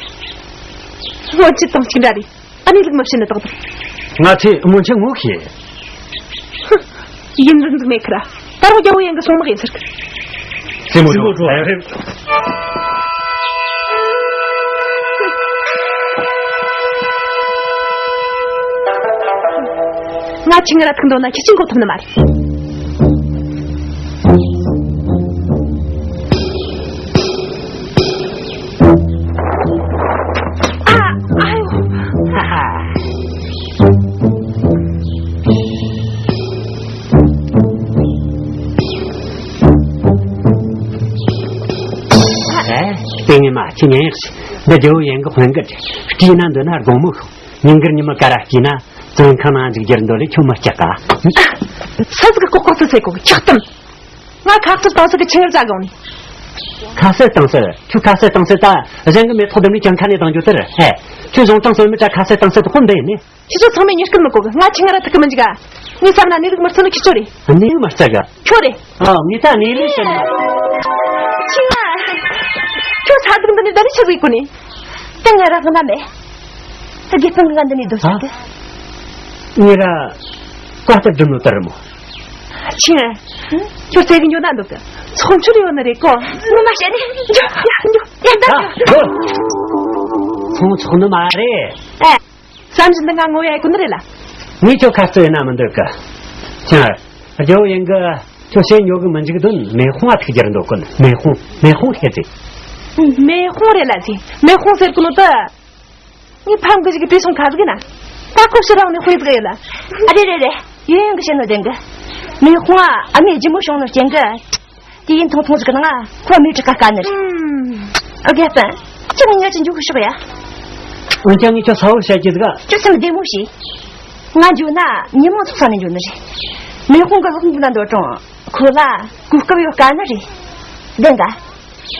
སྔོན་ཆད་དང་གཅིག་འདྲ་རེད། ཨ་ནི་ལུག་མི་བྱེད་ནི་ཏག་ཏག། ང་ཚོས་སྔོན་ཆད་ངོ་ཤེས། ཧུ། ཡིན་རུང་འདུག་མེད་ཁར། ད་རུང་རྒྱལ་བོ་ཡན་གི་སྲུང་དམག་ཡིན་ཟེར་གི། སྲས་མོ་ཀྲོ། སྲས་མོ་ཀྲོ། ཨེ། ང་ཆུ་ངར་ཐུག་འདོད་ན་ཁྱེད་ཀྱིས་འགོག་ཐུབ་ནི་མ་རེད། ཨ། ཨ་ཡོ། ཧ་ཧ། ཨེ། ལྟས་ངན་མ། ཁྱེད་ཉན་ཡག་ཤིག། འདི་རྒྱལ་བོ་ཡན་གི་དཔོན་སྐད་རེད། སྐྱེས་ན་འདོད་ན་དགོང་མོ་ཤོག། ཉིན་དཀར་ཉི་མ་ཀ་ར་སྐྱེས་ན། བཙོན་ཁང་ནང་འཇུག་རྒྱུར་འདོད་ལས་ཁྱོད་མི་སྐྲག་ག། ས་ཟིག་གི་ལྐོག་ལྐོག་ཚོད་ཚད་གོ་གི་ཆག་གཏམ། ང་ཁ་ཐུག་ཏང་ས་གི་ཆུ་ངར་བཙལ་གི་ཡོང་ནི། ཁ་གསལ་གཏིང་གསལ། ཁྱོད་ཁ་གསལ་གཏིང་གསལ་ད་གཞན་གྱི་མེ་ཏོག་ལྡུམ་རའི་གྱང་ཁ་ནས་ལྡང་རྒྱུ་དེར། ཧེ། ཁྱོད་གཞུང་དྲང་སྲོལ་མི་གྲྭ་ཁ་གསལ་གཏིང་གསལ་དུ་ཧོན་འདི་ཡིན་ནི། ཁྱེད་ཚོ་ཚང་མས་མྱི་སྐད་མི་གོ་གི། ང་ཁྱི་ང་ར་ཐུག་གི་མི་འཇིག་ག་ངས་བསམ་ན་གནས་ལུགས་མི་རྩི་ནོ་ཁྱེད་ཚོ་རེད། གནས་ལུགས་མི་རྩི་གི། ཁྱོད་རེད། ཨ། ངས་ད་གནས་ལུགས་ཟེར་ན། ཁྱི་ང་། ཁྱོད་ས་དུག་འདི་ནས་ད་ནི་ཆི་ཟིག་གོ་ནི། ད་ང་ར་ང་ན་མེད། ད་དགེ་སྤུན་ང་འདི་ནས་སྡོད་ས་གི། ངས་ར་བཀའ་ལྟར་སྒྲུབ་ནོ་ལྟར་མོ། ཁྱི་ང་། ཁྱོད་ཚེ་གི་འགྱོ་ན་འདུག་གི། ཚོང་ཆུར་ཡོད་ནི་རེད་གོ། ངོ་མ་བཤད་ནི། འགྱོ་ཡ་འགྱོ་ཡ་ད་འགྱོ། ཚོང་ཆོག་ནི་མ་རེད། ཨེ། བསམ་བཞིན་དུ་ང་ངོ་ཡ་ཡི་གོ་ནི་རེད་ལ། ངས་ཁྱོད་ཁ་རྩོད་ཡིན་ན་མི་འདོད་གི། ཁྱེད། རྒྱལ་བོ་ཡིན་གི། ཁྱོད་ཞེ་ཉོ་གི་མི་འཇུག་དོན་མེ་ཧོང་ཨ་ཐུག་རྒྱུར་འདོད་གོ་ནི། མེ་ཧོང་། མེ་ཧོང་ཤེས་ཚེ། མེ་ཧོང་རེད་ལ་ཚེ། མེ་ཧོང་ཟེར་གོ་ནོ་ད། ངའི་ཕམ་གི་ཞིག་གི་བྲེ་སོང་ཁ་ཟིག་ན། ད་ཁོ་ཕྱི་རང་ནས་དཔེ་ཟིག་ཡོད་ལ། ཨ་རེད་རེད་རེད། ཡིན་ཡང་གི་བཤད་ནོ་བདེན་གི། མེ་ཧོང་ཨ་ཨ་མའི་ལྗིད་མོ་བྱུང་ནོ་རྐྱེན་གི། དེ་ཡིན་ཐུང་ཐུང་ཟིག་གི་ནང་ང་ཁོ་མེ་དྲག་ག་དཀའ་ནི་རེད། ཨ་དགེ་སྤུན། ཁྱེད་ངའི་ཉལ་ཅི་འཇུག་གི་ཤོག་ཡ། འོན་ཀྱང་ངས་ཁྱོད་ཚ་བོ་བཤད་ཀྱི་ཟིག་ག་ཁྱོད་སེམས་བདེ་མོ་བྱོས། ང་འཇུག་ན་ཉིན་མོ་ཚོགས་ས་ནས་འཇུག་ནི་རེད། མེ་ཧོང་གི་ལོག་འདུག་ན་འདོད་རུང་ཁོ་ལ་གོ་སྐབས་ཡོད་དཀའ་ནི་རེད། བདེན་ག་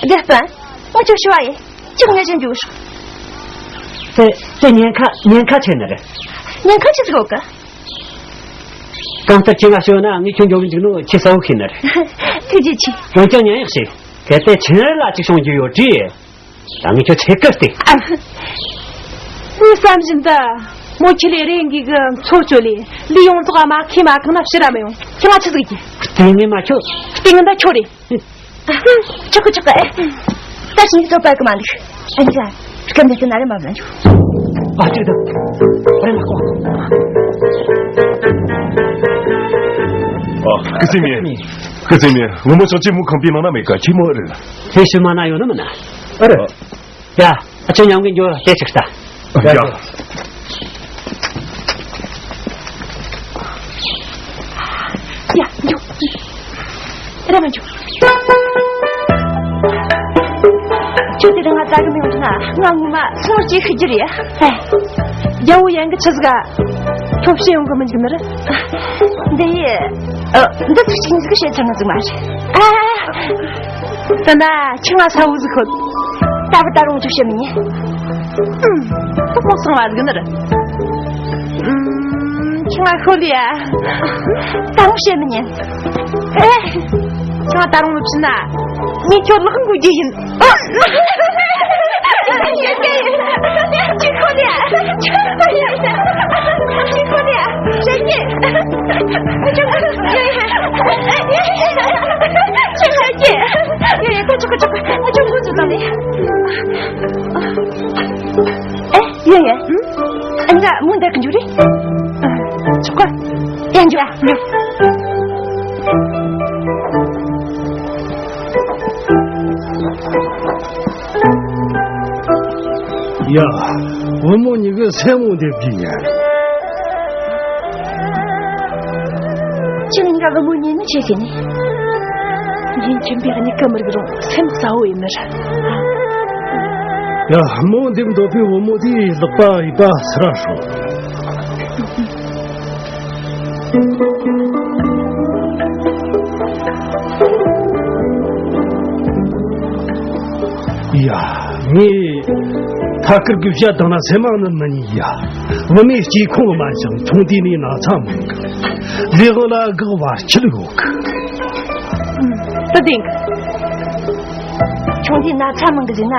དགེ་སྤུན། ངས་ཁྱོད་ཞུ་བ་ཡིན། ཁྱེད་ངའི་ཉལ་ཅི་འཇུག་གི་ཤོག་དེ་དེ་ཉེན་ཁ་ཉེན་ཁ་ཆེ་ནི་རེད། ཉེན་ཁ་ཆེ་ཟིག་ཡོད་གི། གང་ལྟར་ཁྱེད་ང་ཤོད་ན་ངས་ཁྱོད་འཇོག་གི་འཇུག་ནོ་ཁྱེད་གསལ་བོ་ཤེས་ནི་རེད། ཐུགས་རྗེ་ཆེ། འོན་ཀྱང་ཉན་ཡག་ཞིག་གལ་ཏེ་ཆིན་རི་ལ་ཅིག་བྱུང་རྒྱུ་ཡོད་དུས། ད་ངས་ཁྱོད་ཚེ་སྐུར་ཏེ། ངས་བསམ་བཞིན་དུ། མོ་ཁྱི་ལས་རེ་འགའི་གི་མཚོ་བཅོལ་ལས་ལུས་ཡོངས་རྫོགས་མ་ཁེ་མ་གང་ན་ཕྱིར་ར་མི་ཡོང་། ཁྱི་ང་ཆི་ཟིག་གི། ལྟས་ངན་མ་ཁྱོད། ལྟས་ངན་ད་ཁྱོད་རེད། ཆོག་གི་ཆོག་གི་ཨེ། ད་ཕྱིན་ཚོད་པ་གི་མ་འདུག་ཨེ་ཡ། སྐབས་འདི་ཚོ་ན་རེ་མ་བླངས་ཆོག་ཨ་ཅིག་ད། རེ་མ་ཁོ། ཨ། སྐུ་ཚེ་མི། སྐུ་ཚེ་མི། ངོ་མ་ཤོག་ཅི་མུ་ཁང་པའི་ནང་ན་མེད་ཀ་ཁྱི་མོ་རེད། ལྷན་ཞུ་མ་ན་ཡོད་ན་མིན་ན། ཨ་རེད། ཡ། ཨ་ཅོ་མཉམ་གི་འགྱོ་དེ་ཅིག་ལྟ། ཡ། ཡ་འགྱོ། ར་མ་འགྱོ། ཁྱོད་དེ་རིང་ང་ཙག་གི་མི་ཡོང་ན་ང་ངོ་མ་སོང་ཅི་ཤི་རྒྱུ་རེད། ཨེ། རྒྱལ་བོ་ཡན་གི་ཆི་ཟིག་ག་ཁྱོད་ཕྱི་ཡོང་གི་མི་འཇུག་ནི་རེད། འདི་ཡི། ཨ། འདི་ཚོ་ཞིག་ཟིག་བཤད་ཚར་ན་ཟིག་མ་རེད། ཨ། ད་ན་ཁྱི་ང་ས་འུ་ཟིག་ཁོད། ད་བུ་ད་རུང་ཅིག་བཤད་མི་ཉན། ཨུམ། ཐོག་མོ་སོང་བ་ཟིག་ནི་རེད། ཨུམ། ཁྱི་ང་ཤོ་ལི་ཡ། ད་རུང་བཤད་མི་ཉན། ཨེ། ཁྱི་ང་ད་རུང་མི་ཕྱིན་ན། ངས་ཁྱོད་ལག་འགུལ་རྒྱུ་ཡིན། ཁྱི་ཁོ་ལི་ཡ། ཁྱི་ཁོ་ལི་ཡ། ཁྱི་ཁོ་ལི་ཡ། བཤད་ཀྱི། ཨེ། ཡིན་ཡིན། ཨ་ནི་མོ་འདིར་འགྱོ་རེ། ཆོག་ག་ཡིན་འགྱོ། ཡ། བུ་མོ་གཉིས་ཀྱི་སེམས་མོ་འདེབས་ཀྱི་ཉན། ཁྱེད་གཉིས་ཀ་བུ་མོ་གཉིས་ནི་ཆེ་ཤེས་ནི། ཡིན་ཁྱིམ་པའི་གཉིས་ཀ་མི་རིག་རུང་སེམས་གསལ་བོ་ཡིན་ནི་རེད། ཡ། མོ་འདེབས་འདོད་པའི་བུ་མོ་དེའི་ལག་པ་ཡིད་པ་སི་ར་ཧྲོ། ཡ། ངས་ཐད་ཀར་གི་བཤད་བཏང་ན་སེམས་མ་ནི་མི་ཉན་ཡ། བུད་མེད་སྐྱེས་ཁོངས་མ་ཞིང་ཆུང་དུས་ནས་ན་ཚ་མང་གི། ལས་དབང་ལ་དགག་བར་ཆད་ཡོད་གི། ད་དེང་ཆུང་དུས་ན་ཚ་མང་གི་ཟེར་ན་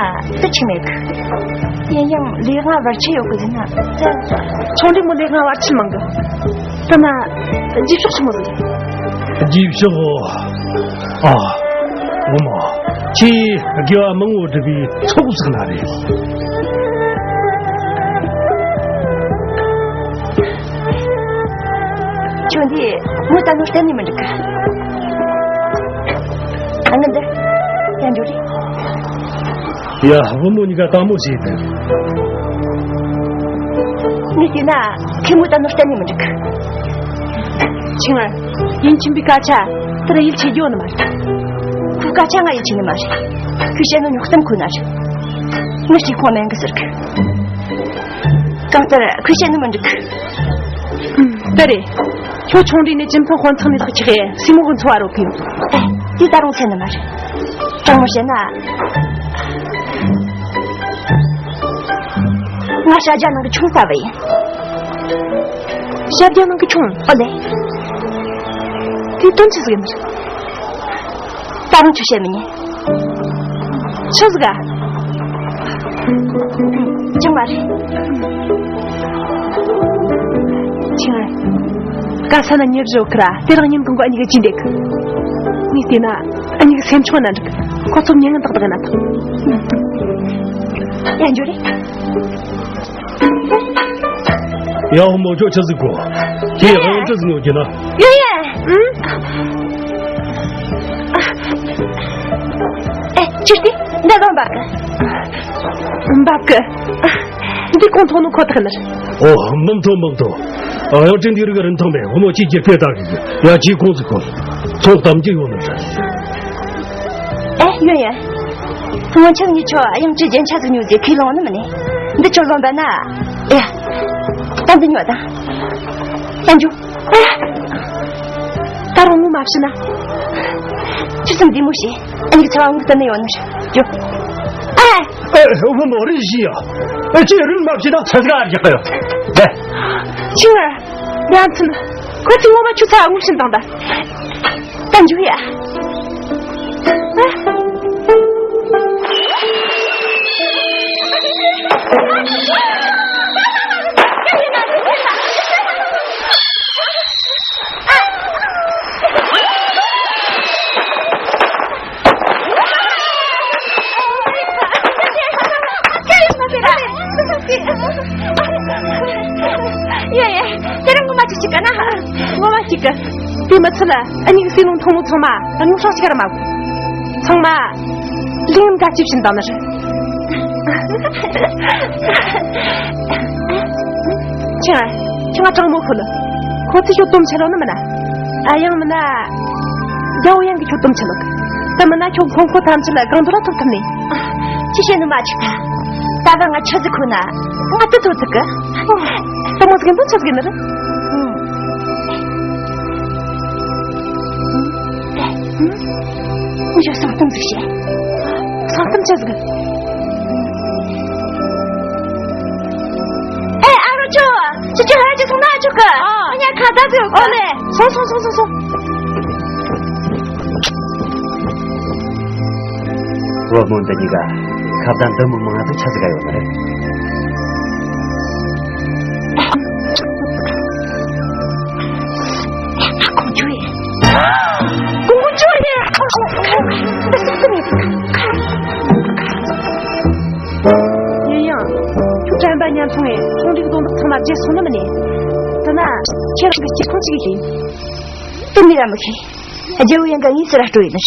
ད་ཆི་མེད་གི། ཡིན་ཡང་ལས་དབང་བར་ཆད་ཡོད་གི་ཟེར་ན་ད། ཆུང་དུས་མོ་ལས་དབང་བར་ཆད་མང་གི། ད་ན་རྗེས་ཕྱོགས་ཆི་མོ་ཟིག་རྗེས་ཕྱོགས། ཨ། འོ་མ། ཁྱེད་དགེ་བ་མང་བོ་བསྒྲུབས་པའི་ཚོགས་ཟིག་ན་རེད། ཁྱོད་འདི་མོ་ད་ནོ་གཏན་ནས་མི་འགྲིག་གི། ཨ་ནི་འདི་ཡང་འགྱོ་རེ། ཡ། བུ་མོ་གཉིས་ཀ་དལ་མོ་བྱས་ཏེ། ངས་བལྟས་ན་ཁྱེད་མོ་ད་ནོ་གཏན་ནས་མི་འགྲིག་ཁྱི་ང་། ཡིན་ཁྱིམ་པའི་སྐད་ཆ་དེར་ཡིད་ཆེས་རྒྱུ་ནི་མ་རེད། ཁོའི་སྐད་ཆ་ང་ཡིད་ཆེས་ནི་མ་རེད། ཁོས་བཤད་ནོ་ཉོག་གཏམ་ཁོ་ན་རེད། ངས་སྐྱེས་ཁོང་ལེན་གི་ཟེར་གི། གང་ལྟར་ཁོས་བཤད་ནི་མི་འགྲིག་གི། ད་རེད། ཁྱོད་ཆུང་དུས་ནས་ཁྱིམ་ཚང་དཔོན་ཚང་ནས་ལྷག་ཆགས་ཡས་སྲིང་མོ་གི་འཚོ་བ་རོལ་གི་ཡོད། ཨེ། དེ་ད་རུང་ཚད་ནི་མ་རེད། དྲང་མོ་བཤད་ན། ང་ཤ་རྒྱགས་ནང་གི་ཆུང་ས་བ་ཡིན། ཤ་རྒྱགས་ནང་གི་ཆུང་། ཨོ་ལེ། དེ་དོན་ཆི་ཟིག་ཡིན་ནི་རེད། ད་རུང་ཆི་བཤད་མི་ཉན། ཆི་ཟིག་ག་ཅང་མ་རེད། ཁྱེད་ག་ས་ན་ཉེར་བཞི་ཁ་ར་དེ་རང་ཉིན་གང་ག་ཨ་ཉི་ག་ཅི་འདེག་ངས་བལྟས་ན་ཨ་ཉི་ག་སེམས་ཆུང་ན་འགྲིག་ཁོ་ཚོ་མྱི་ངན་ཏག་ཏག་ཡིན་ན་ཐང་། ཡ་འཇོ་རེད། ཡ་ཧོ་མོ་ཅོ་ཆི་ཟིག་གོ་ཁྱེད་ཡང་ཅི་ཟིག་ཉོ་རྒྱུ་ན། ཡོ་ཡ། ཨེ་ཅི་སྟེ་འདི་བ་འབབ་གི། འབབ་གི། འདི་གོང་མཐོ་ནོ་ཁོ་ཐག་ནི། ཨོ་མང་མཐོ་མང་མཐོ། ཨ་ཡང་ཅི་འདི་རིགས་རིན་ཐང་མེད་ཧོ་མོ་ཅི་རྒྱུ་སྤེལ་དག་གི་ཡ་ཅི་གོང་ཟིག་གོ་ཚོང་གཏམ་གྱི་ཡོད་ནི་རེད། ཨེ་ཡོ་ཡ། སྔོན་ཆད་ངས་ཁྱོད་དབྱངས་ཅི་རྒྱན་ཆ་ཟིག་ཉོ་རྒྱུ་ཁས་བླངས་ནི་མིན་ནི། འདི་ཁྱོད་ལོན་པ་ན། ཨེ། ད་འདི་ཉོ་དང་། ཡང་འཇུ། ད་རུང་ངོ་མ་བྱིན་ན། ཁྱོད་སེམས་བདེ་མོ་བྱོས། ཨ་ནི་ཚ་བ་ངུ་ལྟ་ནི་ཡོད་ནི་རེད། འཇུ། ཨེ། ཨེ་བུ་མོ་རེ་བཞི་ཡ། ཨེ་ཁྱེད་རིན་མ་བྱིན་ན་ཚ་ཚ་རྒྱག་གི་ཡོད། ཨེ། ཁྱི་ངར། ཡ་མཚན། ཁོ་ཚོས་ངོ་མ་ཁྱོད་ཚ་བ་ངུ་བྱིན་དང་ད། ད་འཇུ་ཡ། ཡ་ཡ། དེ་རིང་ངོ་མ་ཅིག་ཅིག་ག་ན། ངོ་མ་ཅིག་ག་དེ་མི་ཚད་ལ་ཨ་ཉིག་སྲིད་ལུང་ཐོང་མོ་ཚང་མ་ངུ་ཧྲག་ཅིག་ག་ར་མ། ཚང་མ་ལིང་ག་ཅིབ་བཞིན་དང་ནི་རེད། ཁྱེད་ཁྱེད་ང་དྲང་མོ་ཤོད་ལ། ཁོ་ཚོས་ཤོད་དོམ་ཆེ་ལོ་ནི་མིན་ན། ཨ་ཡང་མིན་ན། རྒྱལ་བོ་ཡང་གི་ཁྱོད་དོམ་ཆེ་ལོ། ད་མིན་ན་ཁྱོད་ཁོང་ཁོ་ཐམས་ཅད་ལ་གང་འདོད་ལ་ཐོབ་ཐུབ་ནི། ཅི་བྱེད་ནི་མ་ཆིག་ད། ད་ལྟ་ང་ཆི་ཟིག་ཁུ་ན། ང་དུ་ཐོབ་ཐུབ་གི། ད་མོ་ཟིག་འདུག་ཆི་ཟིག་ནི་རེད། ངས་སང་གཏམ་ཟིག་བཤད། སང་གཏམ་ཆི་ཟིག་ཨེ་ཨ་རོ་ཅོ། ཅི་ཅི་ཧ་ཅི་སོང་ན་ཆོག་གི། ཨ་ཉ་ཁ་ད་ཟིག་ཨོ་ལེ། སོང་སོང་སོང་སོང་སོང་། བུ་མོ་འདི་གཉིས་ཀ་ཁ་བརྡ་འདི་མི་མང་ང་ཚོ་ཆ་ཟིག་ག་ཡོད་ནི་རེད། ཁོང་ཚོས། ཁོང་ཚོས། འདི་སུ་ནི། ཡིན་ཡང་། ཁྱོད་དྲན་པ་ཉམས་སོང་ངས་ཚོང་འགྲིག་དོན་དག་ཚང་མ་བརྗེད་སོང་ནི་མིན་ནི། དེ་ན་ཁྱེད་རང་གི་སྐྱིད་ཁོང་ཅིག་ཡིན། དེ་མི་ར་མི་ཤེས། རྒྱལ་བོ་ཡང་ག་ངའི་སེ་ར་སྤྲོ་ཡིན་ནི།